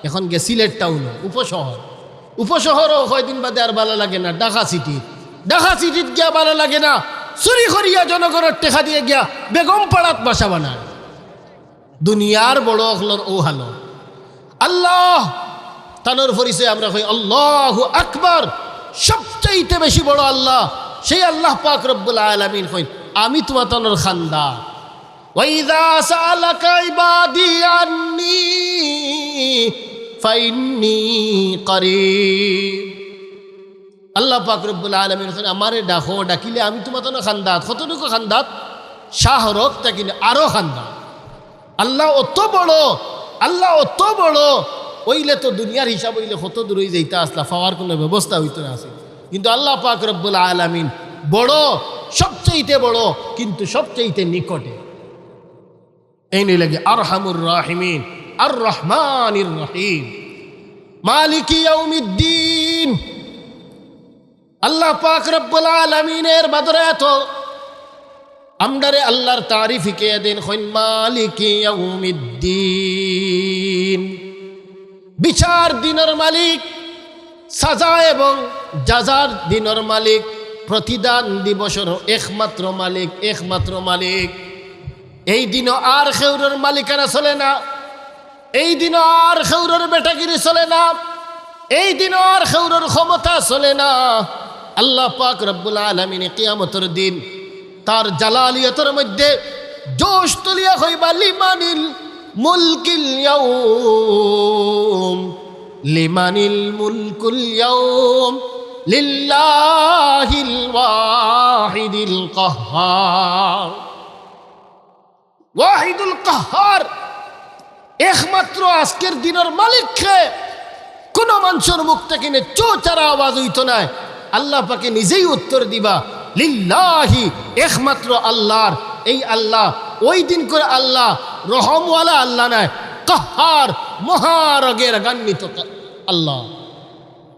এখন গেছে সিলেট টাউনো, উপশহর। উপশহরও কয়দিন বাদে আর ভালা লাগে না, ঢাকা সিটিত। ঢাকা সিটিত গিয়া ভালা লাগে না, চুরি করিয়া জনগণর টেকা দিয়া গিয়া বেগম পাড়াত বাসা বানায়। দুনিয়ার বড় অকলর অউ হালত। আল্লাহ, তানর পরিচয় আমরা কই আল্লাহু আকবার, সবচাইতে বেশি বড় আল্লাহ। সেই আল্লাহ পাক রব্বুল আলামিন কইন, আমি তুমাতানর কান্দাত। "ওয়া ইযা সাআলাকা ইবাদি আন্নী ফাইন্নী করিব।" আল্লাহ পাক রব্বুল আলামিন কইন, আমারে ডাকো, ডাকিলে আমি তুমাতানর কান্দাত। কতটুকু কান্দাত? শাহরগ থাকিলে আরো কান্দাত। আল্লাহ অত বড়, আল্লাহ অত বড়, অইলে তো দুনিয়ার হিসাব অইলে কত দূরই যাইতা আছলা, পাওয়ার কুনু ব্যবস্থা অইতো না আছিল। কিন্তু আল্লাহ পাক রব্বুল আলামিন বড়, সবচাইতে বড়, কিন্তু সবচাইতে নিকটে। এইন অইলা গি আরহামুর রাহিমিন, আর রহমানির রহিম, মালিকি ইয়াউমিদ্দিন। আল্লাহ পাক রব্বুল আলামিনের বাদরে এত আমরারে আল্লাহর তারিফ হিকাইয়া দেইন, কইন মালিকি ইয়াউমিদ্দিন, বিচার দিনর মালিক, সাজা এবং জাজার দিনর মালিক, প্রতিদান দিবসর একমাত্র মালিক, একমাত্র মালিক। এই দিনও আর কেউরর মালিকানা চলে না, এই দিনও আর কেউরর বেটাগিরি চলে না, এই দিনও আর কেউরর ক্ষমতা চলে না। আল্লাহ পাক রব্বুল আলামিনে কিয়ামতর দিন তার জালালিয়তর মধ্যে জোশ তুলিয়া কইবা, "লিমানিল মুলকুল ইয়াউম, লিমানিল মুলকুল ইয়াউম, লিল্লাহিল ওয়াহিদিল কাহহার।" ওয়াহিদুল কাহহার, একমাত্র আজকের দিনর মালিক কে। কুনু মানষর মুখ থাকিনে চৌচারা আওয়াজ অইতো নায়। আল্লাহ পাকে নিজেই উত্তর দিবা, লিল্লাহি, একমাত্র আল্লাহর। এই আল্লাহ, ওই দিন করে আল্লাহ, রহমওয়ালা আল্লাহ নায়, কাহহার, মহারাগে রাগান্বিত কা-, আল্লাহ।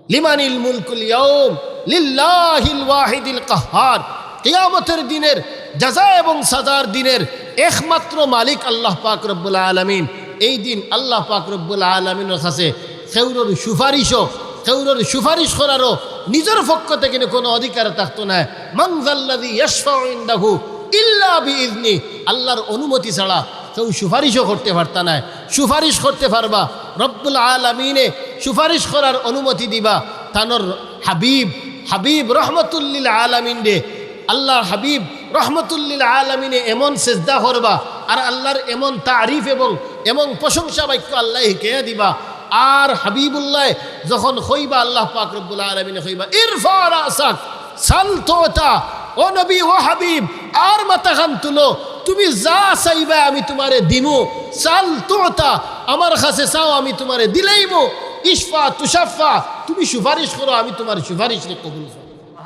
লিমানিল মুলকুল ইয়াউম, লিল্লাহিল ওয়াহিদিল কাহহার। কিয়ামতের দিনের জাযা এবং সাজার দিনের একমাত্র মালিক আল্লাহ পাক রব্বুল আলামিন। এই দিন আল্লাহ পাক রব্বুল আলামিনের কাছে কেউরর সুপারিশও, কেউরর সুপারিশ করারও নিজের পক্ষ থাকিনে কোনো অধিকার থাকতো নায়। মান যাল্লাযী ইয়াশফাউ ইনদাহু ইল্লা বিইজনি, আল্লাহর অনুমতি ছাড়া কেউ সুপারিশও করতে পারতা নায়। সুপারিশ করতে পারবা, রব্বুল আলামিনে সুপারিশ করার অনুমতি দিবা তানর হাবিব, হাবিব রহমতুল্লিল আলামিনরে। আল্লাহর হাবিব রহমতুল্লিল আলামিনে এমন সেজদা করবা আর আল্লাহর এমন তারিফ এবং এমন প্রশংসা বাক্য আল্লাহ হিকাইয়া দিবা। আর হাবিবুল্লাহ যখন কইবা, আল্লাহ পাক রব্বুল আলামিনে কইবা, "ইরফা রাসাক সাল তুতা", ও নবী, ও হাবিব, আর মাথাখান তুলো, তুমি যা চাইবায় আমি তুমারে দিমু। সাল তুতা, আমার কাছে চাও আমি তুমারে দিলাইমু। ইশফা তুশাফা, তুমি সুপারিশ করো, আমি তুমার সুপারিশরে কবুল করমু।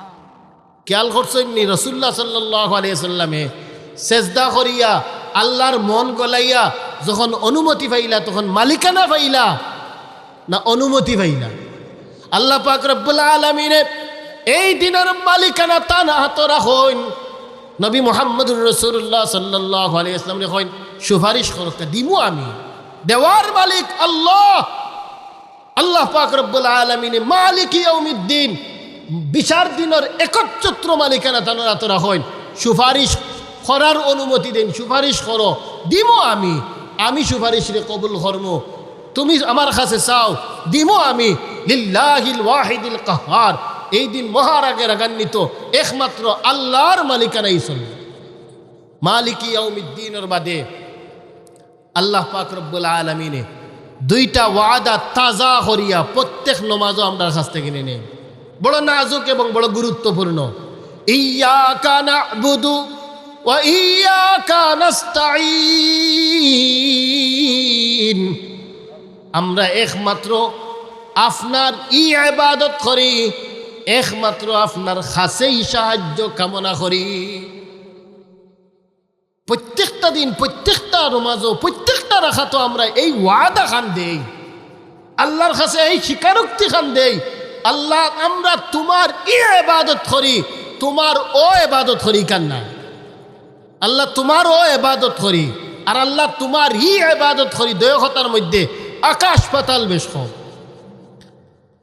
খেয়াল করছইন নি, রাসুলুল্লাহ সাল্লাল্লাহু আলাইহি ওয়াসাল্লামে সেজদা করিয়া আল্লার মন গলাইয়া যখন অনুমতি পাইলা, তখন মালিকানা পাইলা না অনুমতি পাইলা? আল্লাহ পাক রব্বুল আলামিনে এই দিনর মালিকানা তান আতো রাখইন। নবী মুহাম্মদুর রাসুলুল্লাহ সাল্লাল্লাহু আলাইহি ওয়াসাল্লামরে কইন, সুপারিশ করউক্কা, দিমু আমি। দেওয়ার মালিক আল্লাহ। আল্লাহ পাক রব্বুল আলামিনে মালিকি ইয়াউমিদ্দিন, বিচার দিনর একচ্ছত্র মালিকানা তান আতো রাখইন। সুপারিশ করার অনুমতি দেইন, সুপারিশ করো, দিমু আমি, আমি সুপারিশরে কবুল করমু। তুমি আমার কাছে চাও, দিমু আমি। লিল্লাহিল ওয়াহিদিল কাহহার, এই দিন মহারাগে রাগান্বিত একমাত্র আল্লার মালিকানায় চলবো। মালিকি ইয়াউমিদ্দিনর বাদে আল্লাহ পাক রব্বুল আলামিনে দুইটা ওয়াদা তাজা করিয়া প্রত্যেক নমাজো আমরার কাছ থাকি নেইন। বড় নাজুক এবং বড় গুরুত্বপূর্ণ। ইয়াকা না'বুদু ওয়া ইয়াকা নাস্তাঈন। আমরা একমাত্র আপনারই ইবাদত করি, একমাত্র আপনার কাছেই সাহায্য কামনা করি। প্রত্যেকটা দিন, প্রত্যেকটা নমাজো, প্রত্যেকটা রাকাতো আমরা এই ওয়াদাখান দেই, আল্লার কাছে এই স্বীকারোক্তিখান দেই, আল্লাহ, আমরা তুমারই ইবাদত করি, তুমার অউ ইবাদত করি কার না? আল্লাহ, তুমার অউ ইবাদত করি, আর আল্লাহ, তুমারই ইবাদত করি। দুইও কথার মধ্যে আকাশ পাতাল বেশ কম।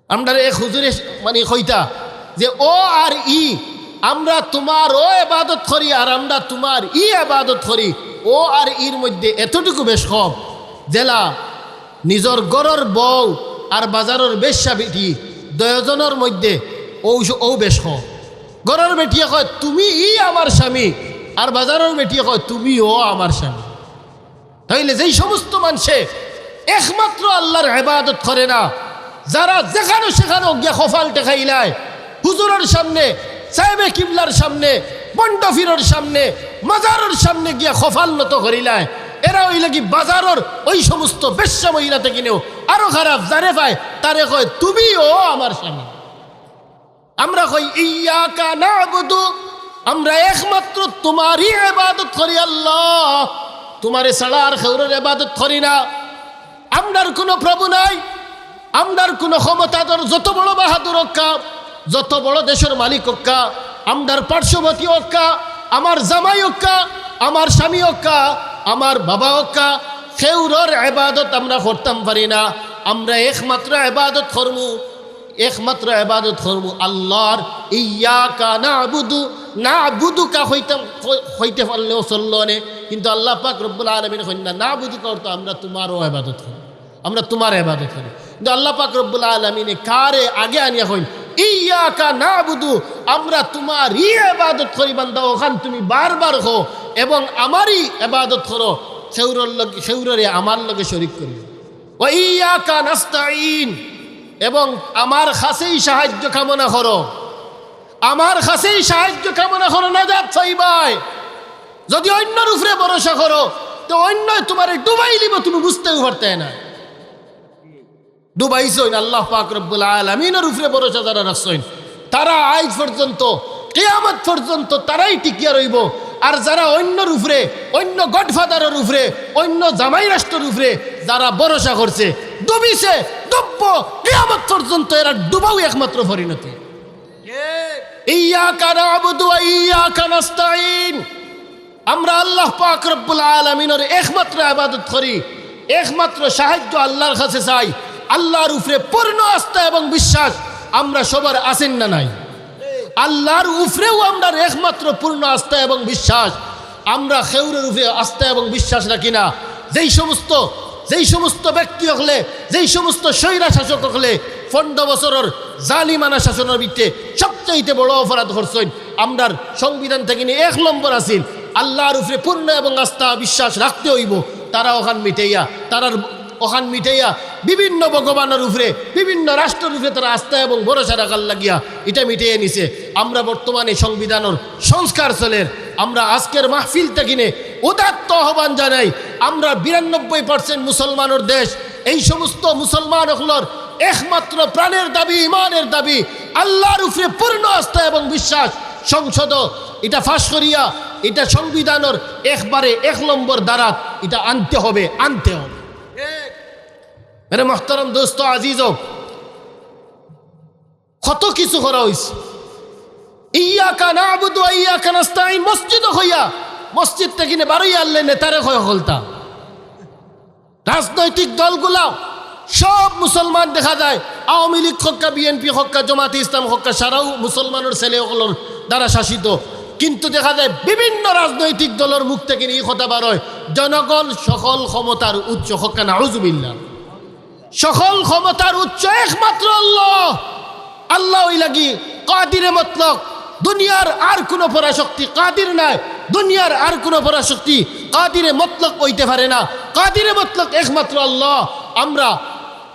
আমরারে এক হুজুরে মানে কইতা যে, "অউ আর ই, আমরা তুমার অউ ইবাদত করি আর আমরা তুমারই ইবাদত করি, অউ আর ইর মধ্যে এতটুকু বেশ কম।" যেলা নিজর ঘরর বউ আর বাজারর বেশ্যা বেটি, দুইওজনর মধ্যে অউ স-, অউ বেশ কম। ঘরর বেটিয়ে কয়, "তুমিই আমার স্বামী," আর বাজারর বেটিয়ে কয়, "তুমিও আমার স্বামী।" তাইলে যেই সমস্ত মানষে একমাত্র আল্লার ইবাদত করে না, যারা যেখানো সেখানো গিয়া কপাল ঠেকাইলায়, হুজুরর সামনে, সাহেবে কিবলার সামনে, ভন্ড পীরর সামনে, মাজারর সামনে গিয়া কপাল নত করিলায়, এরা অইলা কি বাজারর ওই সমস্ত বেশ্যা মহিলা থাকিনেও আরো খারাপ। যারে পায় তারে কয়, "তুমিও আমার স্বামী।" আমরা কই, "ইয়াকা না'বুদু", আমরা একমাত্র তুমারই ইবাদত করি আল্লাহ, তুমারে ছাড়া আর কেউরর ইবাদত করি না। আমরার কুনু প্রভু নাই, আমরার কুনু ক্ষমতাধর যত বড় বাহাদুর অউক্কা, যত বড় দেশর মালিক অউক্কা, আমরার পার্শ্ববর্তী অউক্কা, আমার জামাই অউক্কা, আমার স্বামী অউক্কা, আমার বাবা অউক্কা, কেউরর ইবাদত আমরা করতাম পারি না। আমরা একমাত্র ইবাদত করমু একমাত্র ইবাদত করমু আল্লার। ইয়াকা না'বুদু, না'বুদুকা কইতাম, কই-, কইতে পারলেও চললো নে, কিন্তু আল্লাহ পাক রব্বুল আলামিন কইন না, না'বুদুকা অর্থ আমরা তুমারও ইবাদত করি, আমরা তুমার ইবাদত করি। কিন্তু আল্লাহ পাক রব্বুল আলামিনে কারে আগে আনিয়া কইন, ইয়াকা না'বুদু, আমরা তুমারই ইবাদত করি বান্দা, অখান তুমি বারবার কও, এবং আমারই ইবাদত করো, কেউরর লগে, কেউররে আমার লগে শরিক করিও না। ওয়া ইয়াকা নাস্তাইন, এবং আমার কাছেই সাহায্য কামনা করো, আমার কাছেই সাহায্য কামনা করো, নাজাত পাইবায়। যদি অইন্যর উপরে ভরসা করো, তে অইন্যয় তুমারে ডুবাইলিবো, তুমি বুঝতেও পারতায় নায়। ডুবাইছইন আল্লাহ পাক রব্বুল আলামিনর উপরে ভরসা যারা রাখছইন, তারা আইজ পর্যন্ত, কিয়ামত পর্যন্ত তারাই টিকিয়া রইবো। আর যারা অইন্যর উপরে, অইন্য গডফাদারর উপরে, অইন্য জামাই রাষ্ট্রর উপরে যারা ভরসা করছে, ডুবিছে, ডুববো, কিয়ামত পর্যন্ত এরা ডুবাও একমাত্র পরিণতি। ইয়াকা না'বুদু ওয়া ইয়াকা নাস্তাইন। আমরা আল্লাহ পাক রব্বুল আলামিনর একমাত্র ইবাদত করি, একমাত্র সাহায্য আল্লার কাছে চাই। আল্লার উপরে পূর্ণ আস্থা এবং বিশ্বাস আমরা সবার আছেন না নাই? আল্লার উপরেও আমরার একমাত্র পূর্ণ আস্থা এবং বিশ্বাস। আমরা কেউরর উপরে আস্থা এবং বিশ্বাস রাখি না। যেই সমস্ত, যেই সমস্ত ব্যক্তি অকলে, যেই সমস্ত স্বৈরা শাসক অকলে পনরো বছরর জালিমানা শাসনর ভিতরে সবচাইতে বড় অপরাধ করছইন, আমরার সংবিধান থাকিনে এক নম্বর আছিল, আল্লার উপরে পূর্ণ এবং আস্থা বিশ্বাস রাখতে অইবো। তারা অখান মিটাইয়া, তারার অখান মিটাইয়া বিভিন্ন ভগবানর উপরে, বিভিন্ন রাষ্ট্রর উপরে তারা আস্থা এবং ভরসা রাখার লাগিয়া ইটা মিটাইয়া নিছে। আমরা বর্তমানে সংবিধানর সংস্কার চলের। আমরা আজকের মাহফিল থাকিনে উদাত্ত আহ্বান জানাই, আমরা বিরানব্বই পার্সেন্ট মুসলমানর দেশ, এই সমস্ত মুসলমান অকলর একমাত্র প্রাণের দাবি, ইমানের দাবি, আল্লাহর উপরে পূর্ণ আস্থা এবং বিশ্বাস। সংসদ ইটা পাশ করিয়া ইটা সংবিধানর একবারে এক নম্বর ধারাত ইটা আনতে হবে, আনতে হবে। মেরে মোহতরম দোস্ত আজিজ, কত কিছু করা অইছে। ইয়াকা না'বুদু ওয়া ইয়াকা নাস্তাইন মসজিদো কইয়া, মসজিদ থাকিনে বারইয়া আনলে নেতারে কয় হকলতা। রাজনৈতিক দলগুলাও সব মুসলমান দেখা যায়, আওয়ামী লীগ হক্কা, বিএনপি হক্কা, জামাতে ইসলাম হক্কা, সারাউ মুসলমানর ছেলে অকলর দ্বারা শাসিত। কিন্তু দেখা যায় বিভিন্ন রাজনৈতিক দলর মুখ থাকিনে ই কথা বার অয়, জনগণ সকল ক্ষমতার উৎস হক্কা, নাউজুবিল্লাহ। সকল ক্ষমতার উৎস একমাত্র আল্লাহ। আল্লাহ অইলা গি কাদিরে মতলক, দুনিয়ার আর কোনো পরাশক্তি কাদির নায়, দুনিয়ার আর কোনো পরাশক্তি কাদিরে মতলক অইতে পারে না। কাদিরে মতলক একমাত্র আল্লাহ। আমরা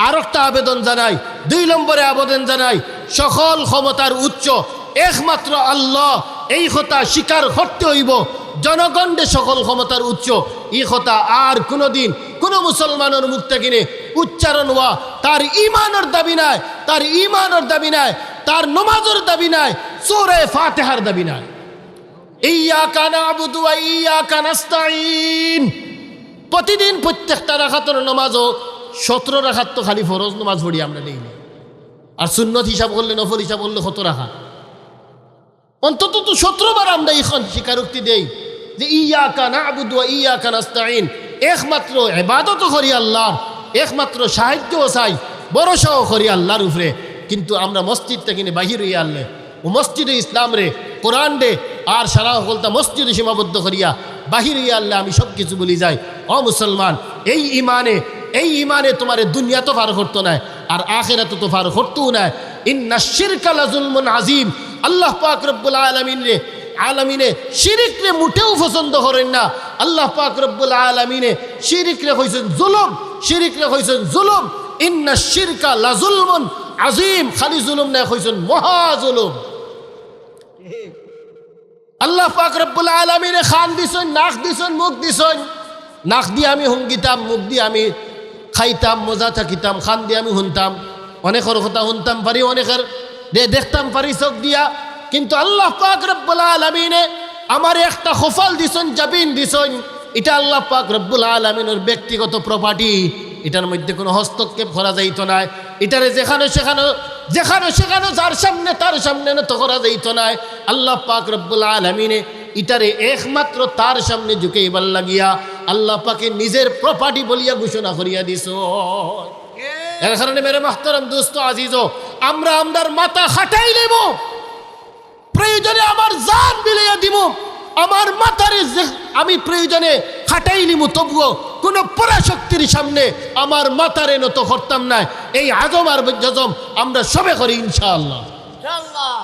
আরোকটা আবেদন জানাই, দুই নম্বরে আবেদন জানাই, সকল ক্ষমতার উৎস একমাত্র আল্লাহ, এই কথা স্বীকার করতে অইবো। জনগণরে সকল ক্ষমতার উৎস, ই কথা আর কোনোদিন কোনো মুসলমানর মুখ থাকিনে উচ্চারণ অওয়া তার ইমানর দাবি নায়, তার ইমানর দাবি নায়, তার নমাজর দাবি নায়, সূরা ফাতিহার দাবি নায়। ইয়াকা না'বুদু ওয়া ইয়াকা নাস্তাইন। প্রতিদিন প্রত্যেকটা রাকাতর নমাজো সতেরো রাকাত তো খালি ফরজ নমাজ পড়ি আমরা ডেইলি, আর সুন্নত হিসাব করলে, নফল হিসাব করলে কত রাকাত? অন্তত তো সতেরো বার আমরা ইখান স্বীকারোক্তি দেই যে ইয়াকা না'বুদু ওয়া ইয়াকা নাস্তাইন, একমাত্র ইবাদত করি আল্লাহর, একমাত্র সাহায্য চাই, ভরসাও করি আল্লাহর উপরে। কিন্তু আমরা মসজিদ থাকিনে বাহির অইয়া আনলে, ও মসজিদে ইসলামরে, কোরআনরে আর সারা হকলতা মসজিদে সীমাবদ্ধ করিয়া বাহির অইয়া আনলে আমি সব কিছু ভুলি যাই। ও মুসলমান, এই ইমানে, এই ইমানে তুমারে দুনিয়াতো পার করতো নায়, আর আখেরাতো তো পার করতোউ নায়। ইন্না শিরকা লাজুলমুন আজিম। আল্লাহ পাক রব্বুল আলামিনরে, আলামিনে শিরিকরে মুটেও পছন্দ করইন না। আল্লাহ পাক রব্বুল আলামিনে শিরিকরে কইছইন জুলুম, শিরিকরে কইছইন জুলুম। ইন্না শিরকা লাজুলমুন আজিম। খালি জুলুম নায়, কইছইন মহা জুলুম। আল্লাহ পাক রব্বুল আলামিনে কান দিছইন, নাক দিছইন, মুখ দিছইন। নাক দি আমি হুনতাম, মুখ দি আমি খাইতাম, মজা থাকিতাম, কান দি আমি হুনতাম, অনেকর কথা হুনতাম পারি, অনেকর দে-, দেখতাম পারি চোখ দিয়া। কিন্তু আল্লাহ পাক রব্বুল আলামিনে আমারে একটা কপাল দিছইন, জবিন দিছইন, ইটা আল্লাহ পাক রব্বুল আলামিনর ব্যক্তিগত প্রপার্টি। ইটার মধ্যে কোনো হস্তক্ষেপ করা যাইতো নায়। ইটারে যেখানো সেখানো, যেখানো সেখানো যার সামনে তার সামনে নত করা যাইতো নায়। আল্লাহ পাক রব্বুল আলামিনে ইটারে একমাত্র তার সামনে ঝুকাইবার লাগিয়া আল্লাহ পাকে নিজের প্রপার্টি বলিয়া ঘোষণা করিয়া দিছইন। এর কারণে মেরে মোহতরম দোস্ত আজিজো, আমরা আমরার মাথা খাটাইলিমু, প্রয়োজনে আমার জান বিলাইয়া দিমু, আমার মাথারে যে আমি প্রয়োজনে খাটাইলিমু, তবুও কোনো পরাশক্তির সামনে আমার মাথারে নত করতাম নায়। এই আজম আর জজম আমরা সবে করি ইনশাআল্লাহ। ইনশাআল্লাহ।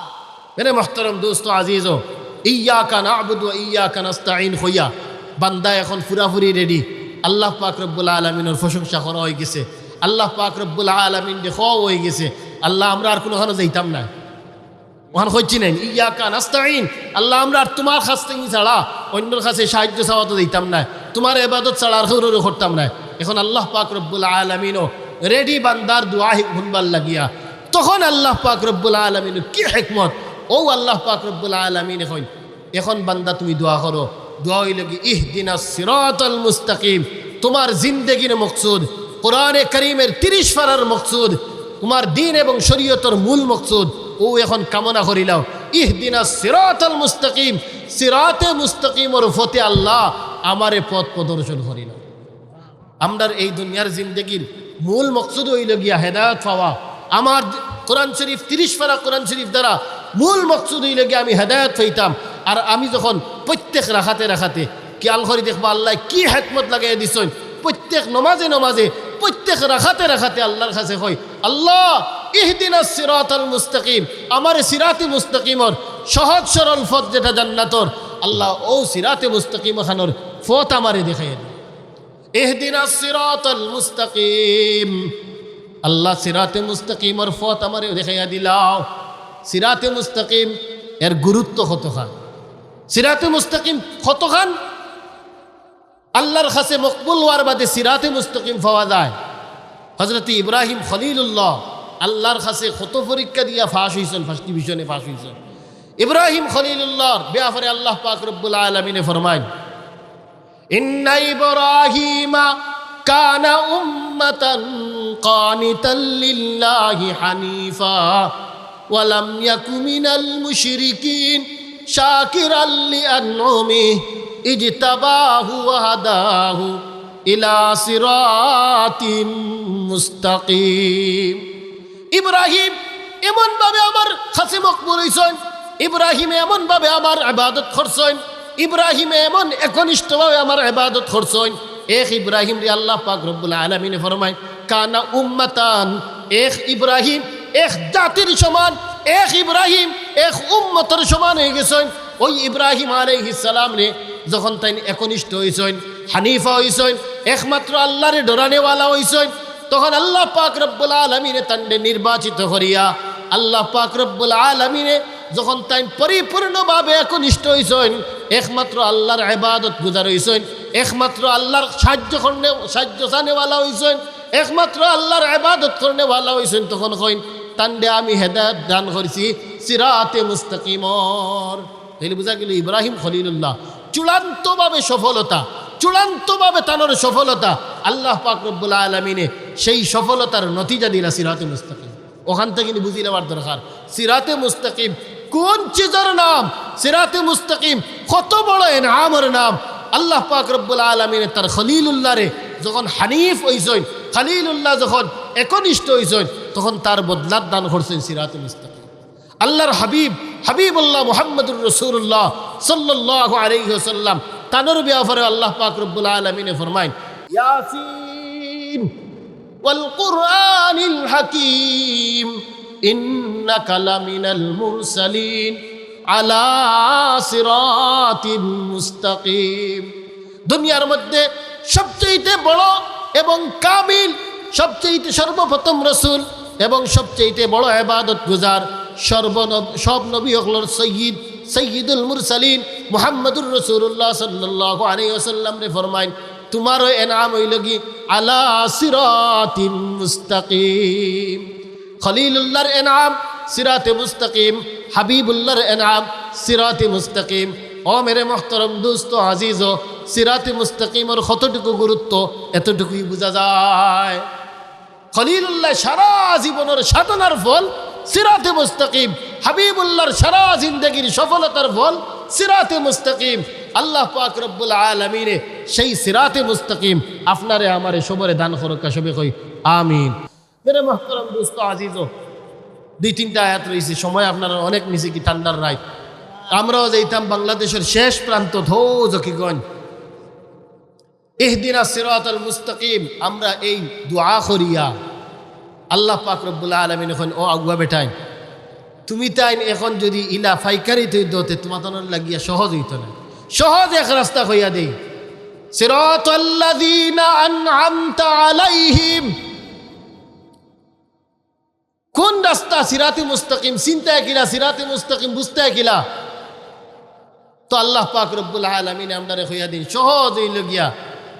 মেরে মোহতরম দোস্ত আজিজো, ইয়াকা না'বুদু ওয়া ইয়াকা নাস্তাইন কইয়া বান্দা এখন পুরাপুরি রেডি। আল্লাহ পাক রব্বুল আলামিনর প্রশংসা করা অইগেছে, আল্লাহ পাক রব্বুল আলামিনরে কওয়া অইগেছে, আল্লাহ আমরা আর কুনুখানো যাইতাম নায়। অখান কইছি নায় নি, ইয়াকা নাস্তাইন, আল্লাহ আমরা আর তুমার কাছ থাকি ছাড়া অইন্যর কাছে সাহায্য চাওয়াত যাইতাম নায়, তুমার ইবাদত ছাড়া আর কেউররে করতাম নায়। এখন আল্লাহ পাক রব্বুল আলামিনও রেডি বান্দার দোয়া হুনবার লাগিয়া। তখন আল্লাহ পাক রব্বুল আলামিনর কি হিকমত, অউ আল্লাহ পাক রব্বুল আলামিনে কইন, এখন বান্দা তুমি দোয়া করো, দোয়া অইলো গি, ইহদিনাস সিরাতাল মুস্তাকিম, তুমার জিন্দেগির মকসুদ, কোরআনে করিমের তিরিশ পারার মকসুদ, তুমার দ্বীন এবং শরীয়তর মূল মকসুদ, অউ এখন কামনা করিলাও। ইহদিনাস সিরাতাল মুস্তাকিম, সিরাতে মুস্তাকিমর পথে আল্লাহ আমারে পথ প্রদর্শন করিলাও। আমরার এই দুনিয়ার জিন্দেগির মূল মকসুদ অইলো গিয়া হেদায়েত পাওয়া। আমার কোরআন শরীফ, তিরিশ পারা কোরআন শরীফ দ্বারা মূল মকসুদ অইলো গিয়া আমি হেদায়েত পাইতাম। আর আমি যখন প্রত্যেক রাকাতে রাকাতে খিয়াল করি দেখবা আল্লায় কি হিকমত লাগাইয়া দিছইন, প্রত্যেক নমাজে নমাজে, প্রত্যেক রাকাতে রাকাতে আল্লাহর কাছে কই, আল্লাহ, ইহদিনাস সিরাতাল মুস্তাকিম, আমারে সিরাতে মুস্তাকিমর সহজ সরল পথ যেটা জান্নাতর, আল্লাহ, অউ সিরাতে মুস্তাকিম অখানর পথ আমারে দেখাইয়া দেও। اهدنا الصراط المستقيم। আল্লাহ, সিরাতে মুস্তাকিমর পথ আমারে দেখাইয়া দিলাও। সিরাতে মুস্তাকিম এর গুরুত্ব কতখান? সিরাতে মুস্তাকিম কতখান আল্লাহর কাছে মকবুল হওয়ার বাদে সিরাতে মুস্তাকিম পাওয়া যায়? হযরত ইব্রাহিম খলিলুল্লাহ আল্লাহর কাছে কত পরীক্ষা দিয়া পাশ হইছইন, ফার্স্ট ডিভিশনে পাশ হইছইন। ইব্রাহিম খলিলুল্লাহর ব্যাপারে আল্লাহ পাক রব্বুল আলামিনে ফরমাইন, إن إبراهيم كان أمة قانتا لله حنيفا ولم يك من المشركين شاكرا لأنعمه اجتباه وهداه إلى صراط مستقيم। ইব্রাহিম এমনভাবে আমার কাছে মকবুল হইছইন, ইব্রাহিমে এমনভাবে আমার ইবাদত করছইন, ইব্রাহিমে এমন একনিষ্ঠভাবে আমার ইবাদত করছইন। এক ইব্রাহিমরে আল্লাহ পাক রব্বুল আলামিনে ফরমাইন, কানা উম্মাতান, এক ইব্রাহিম এক জাতির সমান, এক ইব্রাহিম এক উম্মতর সমান হয়ে গেছইন। ওই ইব্রাহিম আলাইহিস সালামরে যখন তাইন একনিষ্ঠ হইছইন, হানিফা হইছইন, একমাত্র আল্লাহরে ডরানেওয়ালা হইছইন, তখন আল্লাহ পাক রব্বুল আলামিনে তানরে নির্বাচিত করিয়া, আল্লাহ পাক রব্বুল আলামিনে যখন তাইন পরিপূর্ণভাবে একনিষ্ঠ হইছইন, একমাত্র আল্লাহর ইবাদত গুজার হইছইন, একমাত্র আল্লাহর সাহায্য করনে, সাহায্য চানেওয়ালা হইছইন, একমাত্র আল্লাহর ইবাদত করনেওয়ালা হইছইন, তখন কইন, তানরে আমি হেদায়েত দান করছি সিরাতে মুস্তাকিমর। তাইলে বুঝা গেল ইব্রাহিম খলিলুল্লাহ চূড়ান্তভাবে সফলতা, চূড়ান্তভাবে তানর সফলতা, আল্লাহ পাক রব্বুল আলামিনে সেই সফলতার নতিজা দিলা সিরাতে মুস্তাকিম। ওখান থেকে কিন্তু বুঝি নেওয়ার দরকার, সিরাতে মুস্তাকিম কোন চিজর নাম, সিরাতে মুস্তাকিম কত বড় এনামর নাম। আল্লাহ পাক রব্বুল আলামিনে তার খলিলুল্লাহরে যখন হানিফ হইছইন, খলিলুল্লাহ যখন একনিষ্ঠ হইছইন, তখন তার বদলাত দান করছইন সিরাতে মুস্তাকিম। আল্লাহর হাবিব, হাবিবুল্লাহ মুহাম্মদুর রাসূলুল্লাহ সাল্লাল্লাহু আলাইহি ওয়াসাল্লাম, তানর ব্যাপারে আল্লাহ পাক রব্বুল আলামিনে ফরমাইন, ইয়াসিন ওয়াল কুরআনিল হাকিম, ইন্নাকা লামিনাল মুরসালিন আলা সিরাতিম মুস্তাকিম। দুনিয়ার মধ্যে সবচেয়ে বড় এবং কামিল, সবচেয়ে সর্বপ্রথম রসুল এবং সবচেয়ে বড় ইবাদত গুজার, সর্বনব-, সব নবী অকলর সৈয়দ, সৈয়দুল মুরসালিন মুহাম্মদুর রাসূলুল্লাহ সাল্লাল্লাহু আলাইহি ওয়াসাল্লামরে ফরমাইন, তোমারও এনাম হইল কি আলা সিরাতিম মুস্তাকিম। খলিলুল্লাহর এনাম সিরাতে মুস্তাকিম, হাবিবুল্লাহর এনাম সিরাতে মুস্তাকিম। ও মেরে মোহতরম দোস্ত আজিজ, সিরাতে মুস্তাকিমর কতটুকু গুরুত্ব, এতটুকুই বুঝা যায়। খলিলুল্লাহ সারা জীবনের সাধনার ফল সিরাতে মুস্তাকিম, হাবিবুল্লাহর সারা জিন্দেগির সফলতার ফল সিরাতে মুস্তাকিম। আল্লাহ পাক রব্বুল আলামিনে সেই সিরাতে মুস্তাকিম আপনারে আমারে সবরে দান করুক, সবে কই আমিন। মেরে মোহতরম দোস্ত আজিজ, দুই তিনটা আয়াত রইছে, সময় আপনারা অনেক নিছে কি ঠান্ডার রাইত। আমরাও যাইতাম বাংলাদেশের শেষ প্রান্ত ধৌ জকিগঞ্জ, ইহদিনা সিরাতাল মুস্তাকিম। আমরা এই দোয়া করিয়া আল্লাহ পাক রব্বুল আলামিন এখন ও আগুয়া বেটাইন, তুমি তাইন এখন যদি ইলা ফাইকারি তৈ দতে তোমার লাগিয়া সহজ হইতো না। সহজ এক রাস্তা কইয়া দেই, সিরাতাল্লাযীনা আনআমতা আলাইহিম। কোন রাস্তা সিরাতে মুস্তাকিম? চিন্তায় কিলা সিরাতে মুস্তাকিম, বুঝতে কিলা? তো আল্লাহ পাক রব্বুল আলামিন আমরারে কইয়া দিন, সহজ হইল গিয়া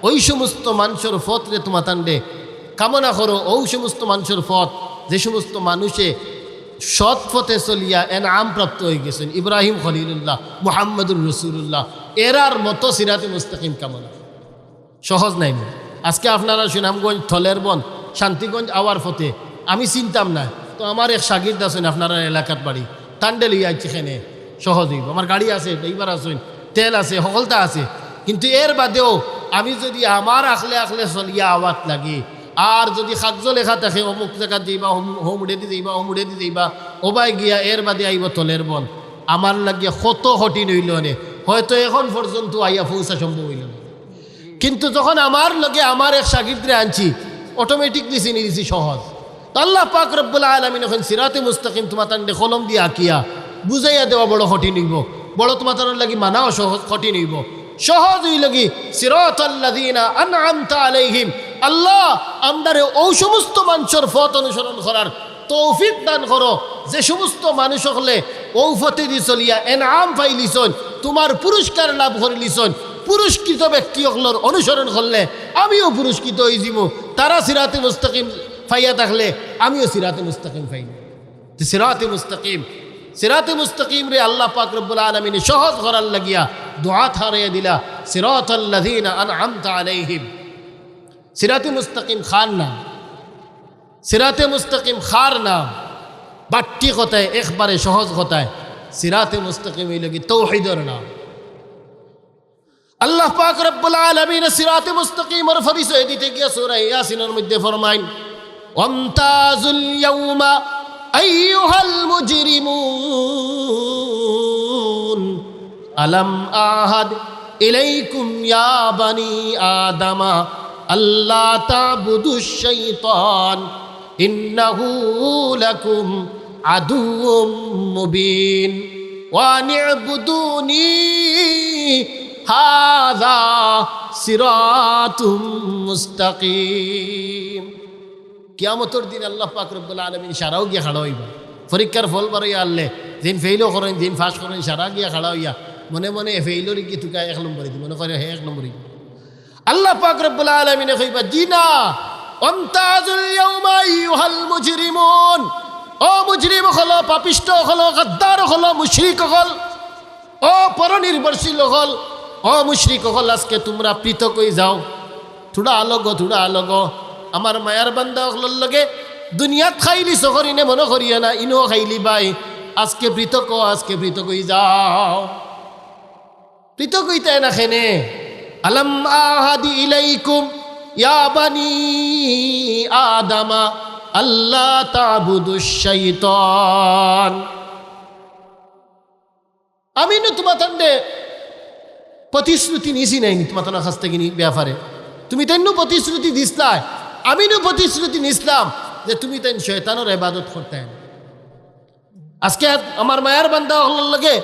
ওই সমস্ত মানুষের পথরে তোমাতানরে কামনা করো, ওই সমস্ত মানুষের পথ যে সমস্ত মানুষে সৎ পথে চলিয়া এনাম প্রাপ্ত হয়ে গেছেন, ইব্রাহিম খলিলুল্লাহ, মুহাম্মদুর রাসূলুল্লাহ, এরার মতো সিরাতে মুস্তাকিম কামনা। সহজ নায় নি? আজকে আপনারা সুনামগঞ্জ, থলেরবন্দ, শান্তিগঞ্জ আওয়ার পথে আমি চিনতাম না, তো আমার এক শাগির্দ আছেন আপনারার এলাকাত বাড়ি, তানরে লইয়া আইছি কেনে, সহজ হইব। আমার গাড়ি আছে, ড্রাইভার আছেন, তেল আছে, হকলতা আছে, কিন্তু এর বাদেও আমি যদি আমার আখলে আখলে চলিয়া আওয়াত লাগি, আর যদি কাগজো লেখা থাকে অমুক জাগাত যাইবা, হম-, হমুড়েদি যাইবা, অমুড়েদি যাইবা, ওবায় গিয়া এর বাদে আইব থলেরবন্দ, আমার লাগিয়া কত কঠিন হইল নে, হয়তো এখন পর্যন্ত আইয়া পৌঁছা সম্ভব হইল না। কিন্তু যখন আমার লগে আমার এক শাগির্দরে আনছি, অটোমেটিকলি চিনি দিছি সহজ। তো আল্লাহ পাক রব্বুল আলামিন এখন সিরাতে মুস্তাকিম তোমাতানরে কলম দিয়া আঁকিয়া বুঝাইয়া দেওয়া বড় কঠিন হইব, বড় তোমাতানর লাগি মানাও সহজ, কঠিন হইব। সহজ অইলো গি, সিরাতাল্লাযিনা আনআমতা আলাইহিম। আল্লাহ, আমরারে অউ সমস্ত মানষর পথ অনুসরণ করার তৌফিক দান করো, যে সমস্ত মানুষ অকলে অউ পথেদি চলিয়া এনাম পাইলিছইন, তুমার পুরস্কার লাভ করিলিছইন। পুরস্কৃত ব্যক্তি অকলর অনুসরণ করলে আমিও পুরস্কৃত অইযিমু। তারা সিরাতে মুস্তাকিম পাইয়া থাকলে আমিও সিরাতে মুস্তাকিম পাইমু। তে সিরাতে মুস্তাকিম, সিরাতে মুস্তাকিমরে আল্লাহ পাক রব্বুল আলামিনে সহজ করার লাগিয়া দোয়া থারাইয়া দিলা, সিরাতাল্লাযিনা আনআমতা আলাইহিম। সিরাতে মুস্তাকিম কার নাম? সিরাতে মুস্তাকিম কার নাম? বাট্টি কথায়, একবারে সহজ কথায়, সিরাতে মুস্তাকিম অইলো গি তৌহিদর নাম। আল্লাহ পাক রব্বুল আলামিনে সিরাতে মুস্তাকিমর পরিচয় দিতে গিয়া সূরা ইয়াসিনর মধ্যে ফরমাইন, "ওয়ামতাজুল ইয়াউমা আইয়ুহাল মুজরিমুন, আলাম আহাদ ইলাইকুম ইয়া বানি আদামা আল্লা তা'বুদুশ শাইতান ইন্নাহু লাকুম আদুউম মুবিন ওয়া আনি'বুদুনি হাযা সিরাতুম মুস্তাকিম।" কিয়ামতর দিন আল্লাহ পাক রব্বুল আলামিন সারাও গিয়া খাড়া অইবা। পরীক্ষার ফল বারইয়া আনলে, যেইন ফেইলও করইন, যেইন পাস করইন, সারা গিয়া খাড়া অইয়া মনে মনে ফেইলর গিয়া তুকা এক নম্বর দি, মনে করে হে এক নম্বর দি। আল্লাহ পাক রব্বুল আলামিনে কইবা, "জি না, ওয়ামতাজুল ইয়াউমা আইয়ুহাল মুজরিমুন।" ও মুজরিম অকল, পাপিষ্ঠ অকল, গাদ্দার অকল, মুশরিক অকল, ও পরনির্ভরশীল অকল, ও মুশরিক অকল, আজকে তুমরা পৃথক অইযাও। থুড়া আলগো, থুড়া আলগো। আমার মায়ার বান্দা অকলর লগে দুনিয়াত খাইলিছো করি নে মনো করিও না, ইনো খাইলিবায়। আজকে পৃথক অও, আজকে পৃথক অইযাও। পৃথক অইতায় না কেনে? আলাম আহাদ ইলাইকুম ইয়া বানি আদামা আল্লা তা'বুদুশ শাইতান। আমি নু তুমাতানরে প্রতিশ্রুতি নিছি নায়নি তুমাতানর কাছ থাকি নি ব্যাপারে? তুমিতাইন নু প্রতিশ্রুতি দিছলায়, আমি নু প্রতিশ্রুতি নিছলাম যে তুমিতাইন শয়তানর ইবাদত করতায় না। আজকে আমার মায়ার বান্দা অকলর লগে,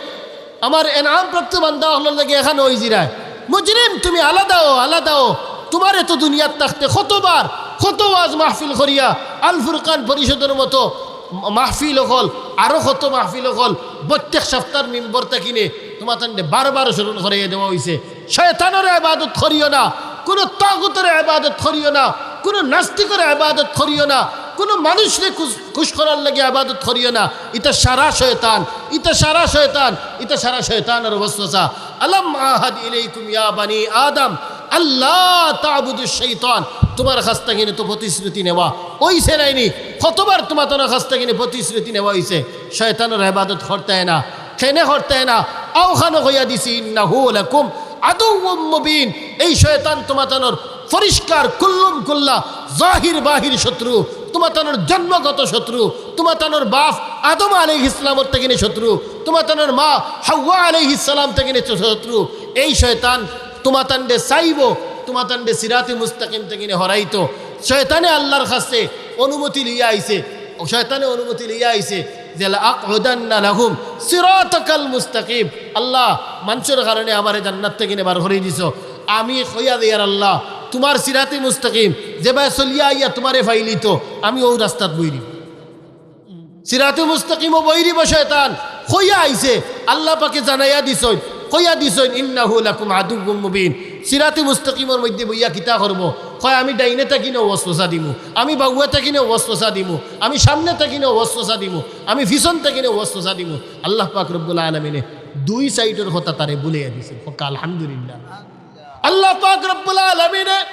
আমার এনামপ্রাপ্ত বান্দা অকলর লগে এখান অইযিরায়। মুজরিম, তুমি আলাদা অও, আলাদা অও। তুমারে তো দুনিয়াত থাকতে কতবার, কত ওয়াজ মাহফিল করিয়া, আল ফুরকান পরিষদর মতো মাহফিল অকল, আরো কত মাহফিল অকল, প্রত্যেক সপ্তাহর মিম্বর থাকি নে তুমাতানরে বারবার স্মরণ করাইয়া দেওয়া অইছে। শয়তানর ইবাদত করিও না, কুনু তাগুতর ইবাদত করিও না, কুনু নাস্তিকর ইবাদত করিও না, কুনু মানুষরে খুশ, খুশ করার লাগি ইবাদত করিও না। ইতা সারা শয়তান, ইতা সারা শয়তান, ইতা সারা শয়তানর ওয়াসওয়াসা। আলাম আহাদ ইলাইকুম ইয়া বানি আদম আল্লা তা'বুদুশ শাইতান। তুমার কাছ থাকি নে তো প্রতিশ্রুতি নেওয়া অইছে নায়নি? কতবার তুমাতানর কাছ থাকি নে প্রতিশ্রুতি নেওয়া অইছে শয়তানর ইবাদত করতায় না। কেনে করতায় না? অউখানো কইয়া দিছি, ইন্নাহু লাকুম আদুউম মুবিন। এই শয়তান তুমাতানর পরিষ্কার কুল্লুম কুল্লা, জাহির বাহির শত্রু, তুমাতানর জন্মগত শত্রু, তুমাতানর বাপ আদম আলাইহিস সালামর থাকি নে শত্রু, তুমাতানর মা হাওয়া আলাইহিস সালাম থাকি নে শত্রু। এই শয়তান তুমাতানরে চাইবো, তুমাতানরে সিরাতে মুস্তাকিম থাকি নে হরাইতো। শয়তানে আল্লার কাছে অনুমতি লইয়া আইছে, ও শয়তানে অনুমতি লইয়া আইছে যে, "লাআকউদান্না লাহুম সিরাতাকাল মুস্তাকিম।" আল্লাহ, মানষর কারণে আমারে জান্নাত থাকি নে বার করি দিছো, আমি কইয়া দেই, আর আল্লাহ, তুমার সিরাতে মুস্তাকিম যেবায় চলিয়া আইয়া তুমারে পাইলিতো, আমি অউ রাস্তাত বইরি। সিরাতে মুস্তাকিমো বইরিবো শয়তান, কইয়া আইছে, আল্লাহ পাকে জানাইয়া দিছইন, কইয়া দিছইন, "ইন্নাহু লাকুম আদুউম মুবিন।" সিরাতে মুস্তাকিমর মধ্যে বইয়া কিতা করবো? কয়, "আমি ডাইনে থাকি নে ওয়াসওয়াসা দিমু, আমি বাউয়ে থাকি নে ওয়াসওয়াসা দিমু, আমি সামনে থাকি নে ওয়াসওয়াসা দিমু, আমি পিছন থাকি নে ওয়াসওয়াসা দিমু।" আল্লাহ পাক রব্বুল আলামিনে দুই সাইডর কথা তারে বুলাইয়া দিছইন। কউক্কা আলহামদুলিল্লাহ। আল্লাহ পাক রব্বুল আলামিনে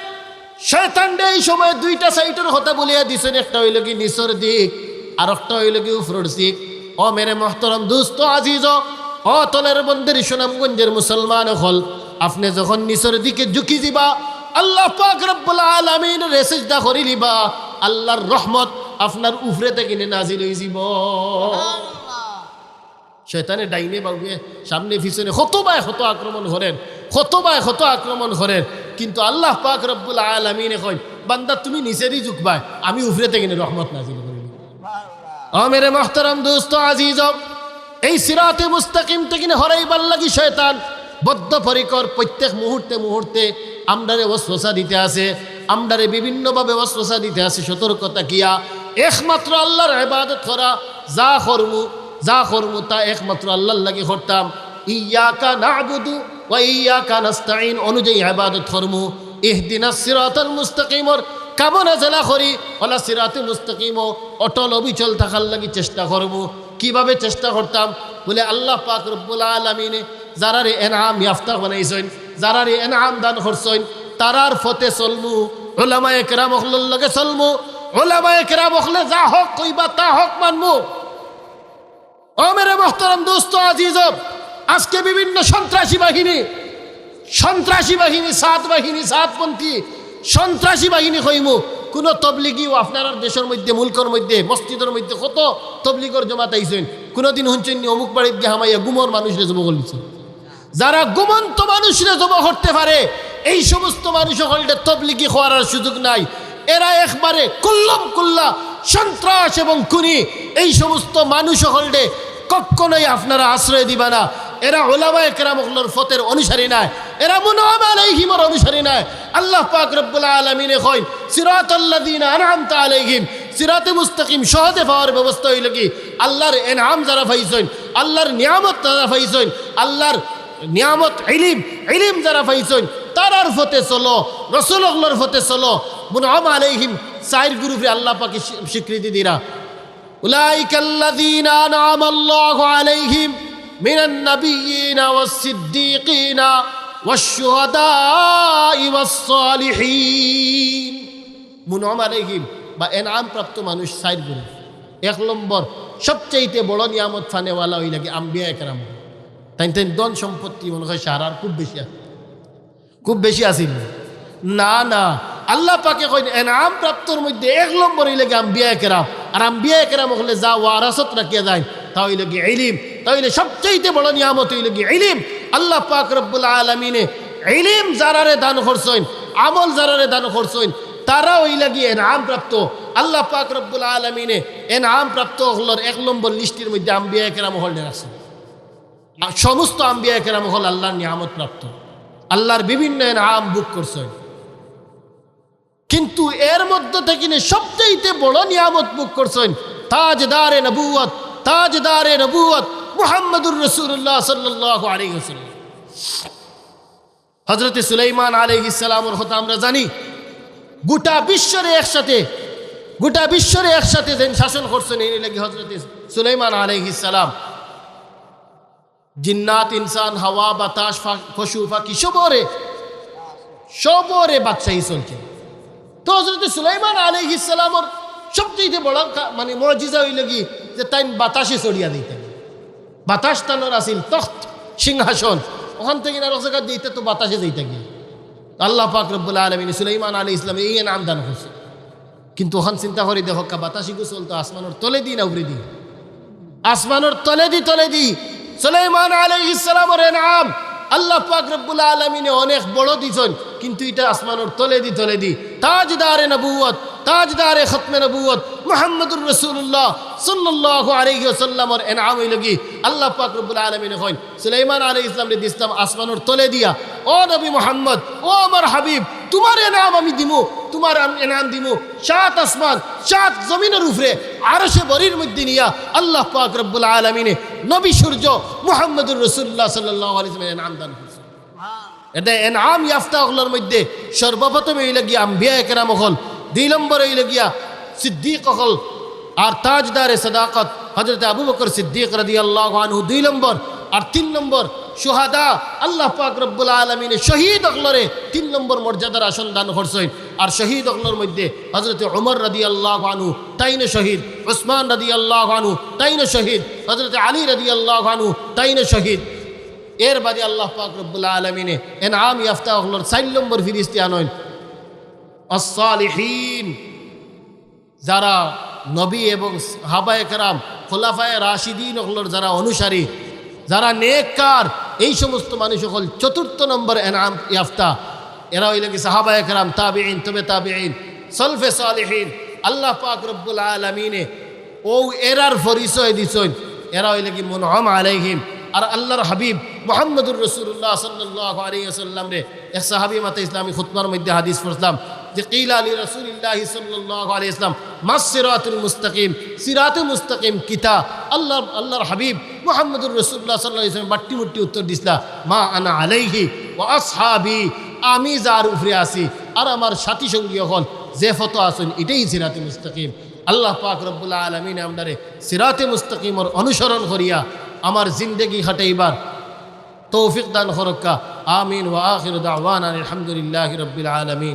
শয়তানরে এই সময় দুইটা সাইডর কথা বুলাইয়া দিছইন, একটা অইলো গি নিচর দিক, আর একটা অইলো গি উপরর দিক। ও মেরে মোহতরম দোস্ত আজিজ, ও তলের বন্দের সুনামগঞ্জের মুসলমান অকল, আপনে যখন নিচর দিকে ঝুকি যিবা, আল্লাহ পাক রব্বুল আলামিনরে সিজদা করিলিবা, আল্লার রহমত আপনার উপরে থাকি নে নাজিল অইযিবো। শয়তানে ডাইনে বাউয়ে, সামনে পিছনে কতবায় কত আক্রমণ করের, কতবায় কত আক্রমণ করের, কিন্তু আল্লাহ পাক রব্বুল আলামিনে কইন, "বান্দা, তুমি নিচেদি ঝুকবায়, আমি উপরে থাকি নে রহমত নাজিল করিমু।" ও মেরে মোহতরম দোস্ত আজিজ, এই সিরাতে মুস্তাকিম থাকি নে হরাইবার লাগি শয়তান বদ্ধপরিকর প্রত্যেক মুহূর্তে মুহূর্তে আমরারে ওয়াসওয়াসা দিতে আছে, আমরারে বিভিন্নভাবে ওয়াসওয়াসা দিতে আছে। সতর্ক থাকিয়া একমাত্র আল্লাহর ইবাদত করা, যা করমু, যা করমু তা একমাত্র আল্লাহর লাগি করতাম। ইয়াকা না'বুদু ওয়া ইয়াকা নাস্তাইন অনুযায়ী ইবাদত করমু। ইহদিনাস সিরাতাল মুস্তাকিমর কামনা যেলা করি, ওলা সিরাতে মুস্তাকিমও অটল অবিচল থাকার লাগি চেষ্টা করমু। কিভাবে চেষ্টা করতাম? বলে, আল্লাহ পাক রব্বুল আলামিনে যারারে এনআম ইয়াফতা বানাইছইন, যারারে এনআম দান করছইন, তারার পথে চলমু, উলামায়ে কেরাম অকলর লগে চলমু, উলামায়ে কেরাম অকলে যা হক কইবা তা হক মানমু। ও মেরে মোহতারাম দোস্ত আজিজ, আজকে বিভিন্ন সন্ত্রাসী বাহিনী, সন্ত্রাসী বাহিনী, সাত বাহিনী, সাতপন্থী সন্ত্রাসী বাহিনী কইমু। কোনো তবলিগিও আপনারার দেশর মধ্যে, মুলকর মধ্যে, মসজিদর মধ্যে কত তবলিগর জমাত আইছইন, কোনোদিন হুনছইন নি অমুক বাড়িত গিয়া হামাইয়া গুমর মানুষরে জবো করলিছে? যারা ঘুমন্ত মানুষরে জবো করতে পারে, এই সমস্ত মানুষ অকলরে তবলিগি কওয়ার আর সুযোগ নাই। এরা একবারে কুল্লম কুল্লা সন্ত্রাস এবং খুনি। এই সমস্ত মানুষ অকলরে কখনোই আপনারা আশ্রয় দিবা না। এরা উলামায়ে কেরাম অকলর পথের অনুসারী নায়, এরা মুনআম আলাইহিমর অনুসারী নায়। আল্লাহ পাক রব্বুল আলামিনে কইন, সিরাতাল্লাযীনা আনআমতা আলাইহিম, সিরাতে মুস্তাকিম সহজে পাওয়ার ব্যবস্থা অইলো কি? আল্লাহর এনআম যারা পাইছইন, আল্লাহর নিয়ামত যারা পাইছইন, আল্লাহর নিয়ামত ইলিম, ইলিম যারা পাইছইন, তারার পথে চলো, রসুল অকলর পথে চলো। মুনআম আলাইহিম চাইর গ্রুপরে আল্লাহ পাকে স্বী-, স্বীকৃতি দিরা। উলাইকাল্লাযীনা আনআমাল্লাহু আলাইহিম মিনান নাবিয়্যিনা ওয়াস সিদ্দীকিনা ওয়াশ শুহাদাই ওয়াস সালিহিন। মুনআম আলাইহিম বা এনআম প্রাপ্ত মানুষ চাইর গ্রুপ। এক নম্বর, সবচাইতে বড় নিয়ামত পানেওয়ালা অইলা গি আম্বিয়া একরাম। তাইন তাইন ধন সম্পত্তি মনে হয় সারার খুব বেশি আছে, খুব বেশি আছিল। না, না, আল্লাহ পাকে কইন এনআম প্রাপ্তর মধ্যে এক নম্বর অইলা গি আম্বিয়া একরাম। আর আম্বিয়া একরাম অকলে যা ওয়ারাসত রাখিয়া যাইন, তা অইলা গি ইলিম। তা অইলে সবচাইতে বড় নিয়ামত অইলা গি ইলিম। আল্লাহ পাক রব্বুল আলামিনে ইলিম যারারে দান করছইন, আমল যারারে দান করছইন, তারা অইলা গি এনআম প্রাপ্ত। আল্লাহ পাক রব্বুল আলামিনে এনআম প্রাপ্ত অকলর এক নম্বর লিস্টর মধ্যে আম্বিয়া একরাম অকলরে রাখছইন। আর সমস্ত আম্বিয়া একরাম অকল আল্লাহর নিয়ামত প্রাপ্ত, আল্লাহর বিভিন্ন এনআম ভোগ করছইন। কিন্তু এর মধ্য থাকিনে সবচাইতে বড় নিয়ামত ভোগ করছইন তাজদারে নবুয়ত, তাজদারে নবুয়ত মুহাম্মদুর রাসূলুল্লাহ সাল্লাল্লাহু আলাইহি ওয়াসাল্লাম। হযরতে সুলাইমান আলাইহিস সালামর কথা আমরা জানি, গোটা বিশ্বরে একসাথে, গোটা বিশ্বরে একসাথে যেন শাসন করছইন, এই লাগি হযরতে সুলাইমান আলাইহিস সালাম। জিন্নাত, ইনসান, হাওয়া, বাতাস, ফা-, পশু, পাখি, সবরে, সবরে বাদশাহী চলছে। তো হযরতে সুলাইমান আলাইহিস সালামর সবচেয়ে বড় কা-, মানে মুজিজা অইলো গি যে তাইন বাতাসে চড়িয়া যাইতা। বাতাস তানর আছিল তখ্ত, সিংহাসন, অখান থাকি আর এক জাগাত যাইতা তো বাতাসে যাইতা গি। আল্লাহ পাক রব্বুল আলামিন সুলাইমান আলাইহিস সালামরে এই এনাম দান করছে। কিন্তু অখান চিন্তা করি দেখউক্কা, বাতাসিগু চলতো আসমানর তলেদি না উপরেদি? আসমানর তলেদি, তলেদি। সুলাইমান আলাইহিস সালামর এনাম। আল্লাহ পাক রব্বুল আলামিনে অনেক বড় দিছইন, কিন্তু ইটা আসমানর তলেদি, তলেদি। তাজদারে নবুয়ত, তাজদারে খতমে নবুয়ত মুহাম্মদুর রাসূলুল্লাহ সাল্লাল্লাহু আলাইহি ওয়াসাল্লামর এনাম অইলো গি, আল্লাহ পাক রব্বুল আলামিনে কইন, সুলাইমান আলাইহিস সালামরে দিছলাম আসমানর তলে দিয়া। ও নবী মুহাম্মদ, ও আমার হাবিব, তুমার এনাম আমি দিমু, তুমার আম-, এনাম দিমু সাত আসমান, সাত জমিনর উপরে, আরশে বরির মধ্যে নিয়া আল্লাহ পাক রব্বুল আলামিনে নবী সূর্য মুহাম্মদুর রাসূলুল্লাহ সাল্লাল্লাহু আলাইহি ওয়াসাল্লামরে এনাম দান করছে। এতে এনাম ইয়াফতা অকলর মধ্যে সর্বপ্রথম অইলো গিয়া আম্বিয়া একরাম অকল, দুই নম্বর অইলো গিয়া সিদ্দিক অকল, আর তাজদারে সাদাকাত হযরতে আবু বকর সিদ্দিক রাদিয়াল্লাহু আনহু দুই নম্বর, আর তিন নম্বর শুহাদা, আল্লাহ পাক রব্বুল আলামিনে শহীদ অকলরে তিন নম্বর মর্যাদার আসন দান করছইন। আর শহীদ অকলর মধ্যে হযরতে ওমর রাদিয়াল্লাহু আনহু তাইনও শহীদ, উসমান রাদিয়াল্লাহু আনহু তাইনও শহীদ, হযরতে আলী রাদিয়াল্লাহু আনহু তাইনও শহীদ। এর বাদে আল্লাহ পাক রব্বুল আলামিনে এনাম ইয়াফতা অকলর চাইর নম্বর ফিরিস্তি আনইন। আস-সালিহিন, যারা নবী এবং সাহাবায়ে কেরাম, খোলাফায়ে রাশিদিন অকলর যারা অনুসারী, যারা নেককার, এই সমস্ত মানুষ অকল চতুর্থ নম্বর এনাম ইয়াফতা। এরা অইলো গি সাহাবায়ে কেরাম, তাবেঈন, তবে তাবেঈন, সলফে সালিহিন। আল্লাহ পাক রব্বুল আলামিনে অউ এরার পরিচয় দিছইন, এরা অইলো গি মুনআম আলাইহিম। আর আল্লাহর হাবিব মুহাম্মদুর রাসূলুল্লাহ সাল্লাল্লাহু আলাইহি ওয়াসাল্লামরে এক সাহাবী মাতে ইসলামী খুতবার মধ্যে হাদিস পড়ছিলাম যে, কিলা লি রাসূলিল্লাহি সাল্লাল্লাহু আলাইহি ওয়াসাল্লাম, মাস সিরাতুল মুস্তাকিম, সিরাতে মুস্তাকিম কিতা? আল্লাহ, আল্লাহর হাবিব মুহাম্মদুর রাসূলুল্লাহ সাল্লাল্লাহু আলাইহি ওয়াসাল্লাম বাট্টি মুট্টি উত্তর দিছলা, মা আনা আলাইহি ওয়া আসহাবি, আমি যার উপরে আছি আর আমার সাথী সঙ্গী অকল যে পথো আছইন, ইটাই সিরাতে মুস্তাকিম। আল্লাহ পাক রব্বুল আলামিন আমরারে সিরাতে মুস্তাকিমর অনুসরণ করিয়া আমার জিন্দেগি কাটাইবার তৌফিক দান করউক্কা। আমিন। ওয়া আখিরু দাওয়ানা আলহামদুলিল্লাহি রাব্বিল আলামিন।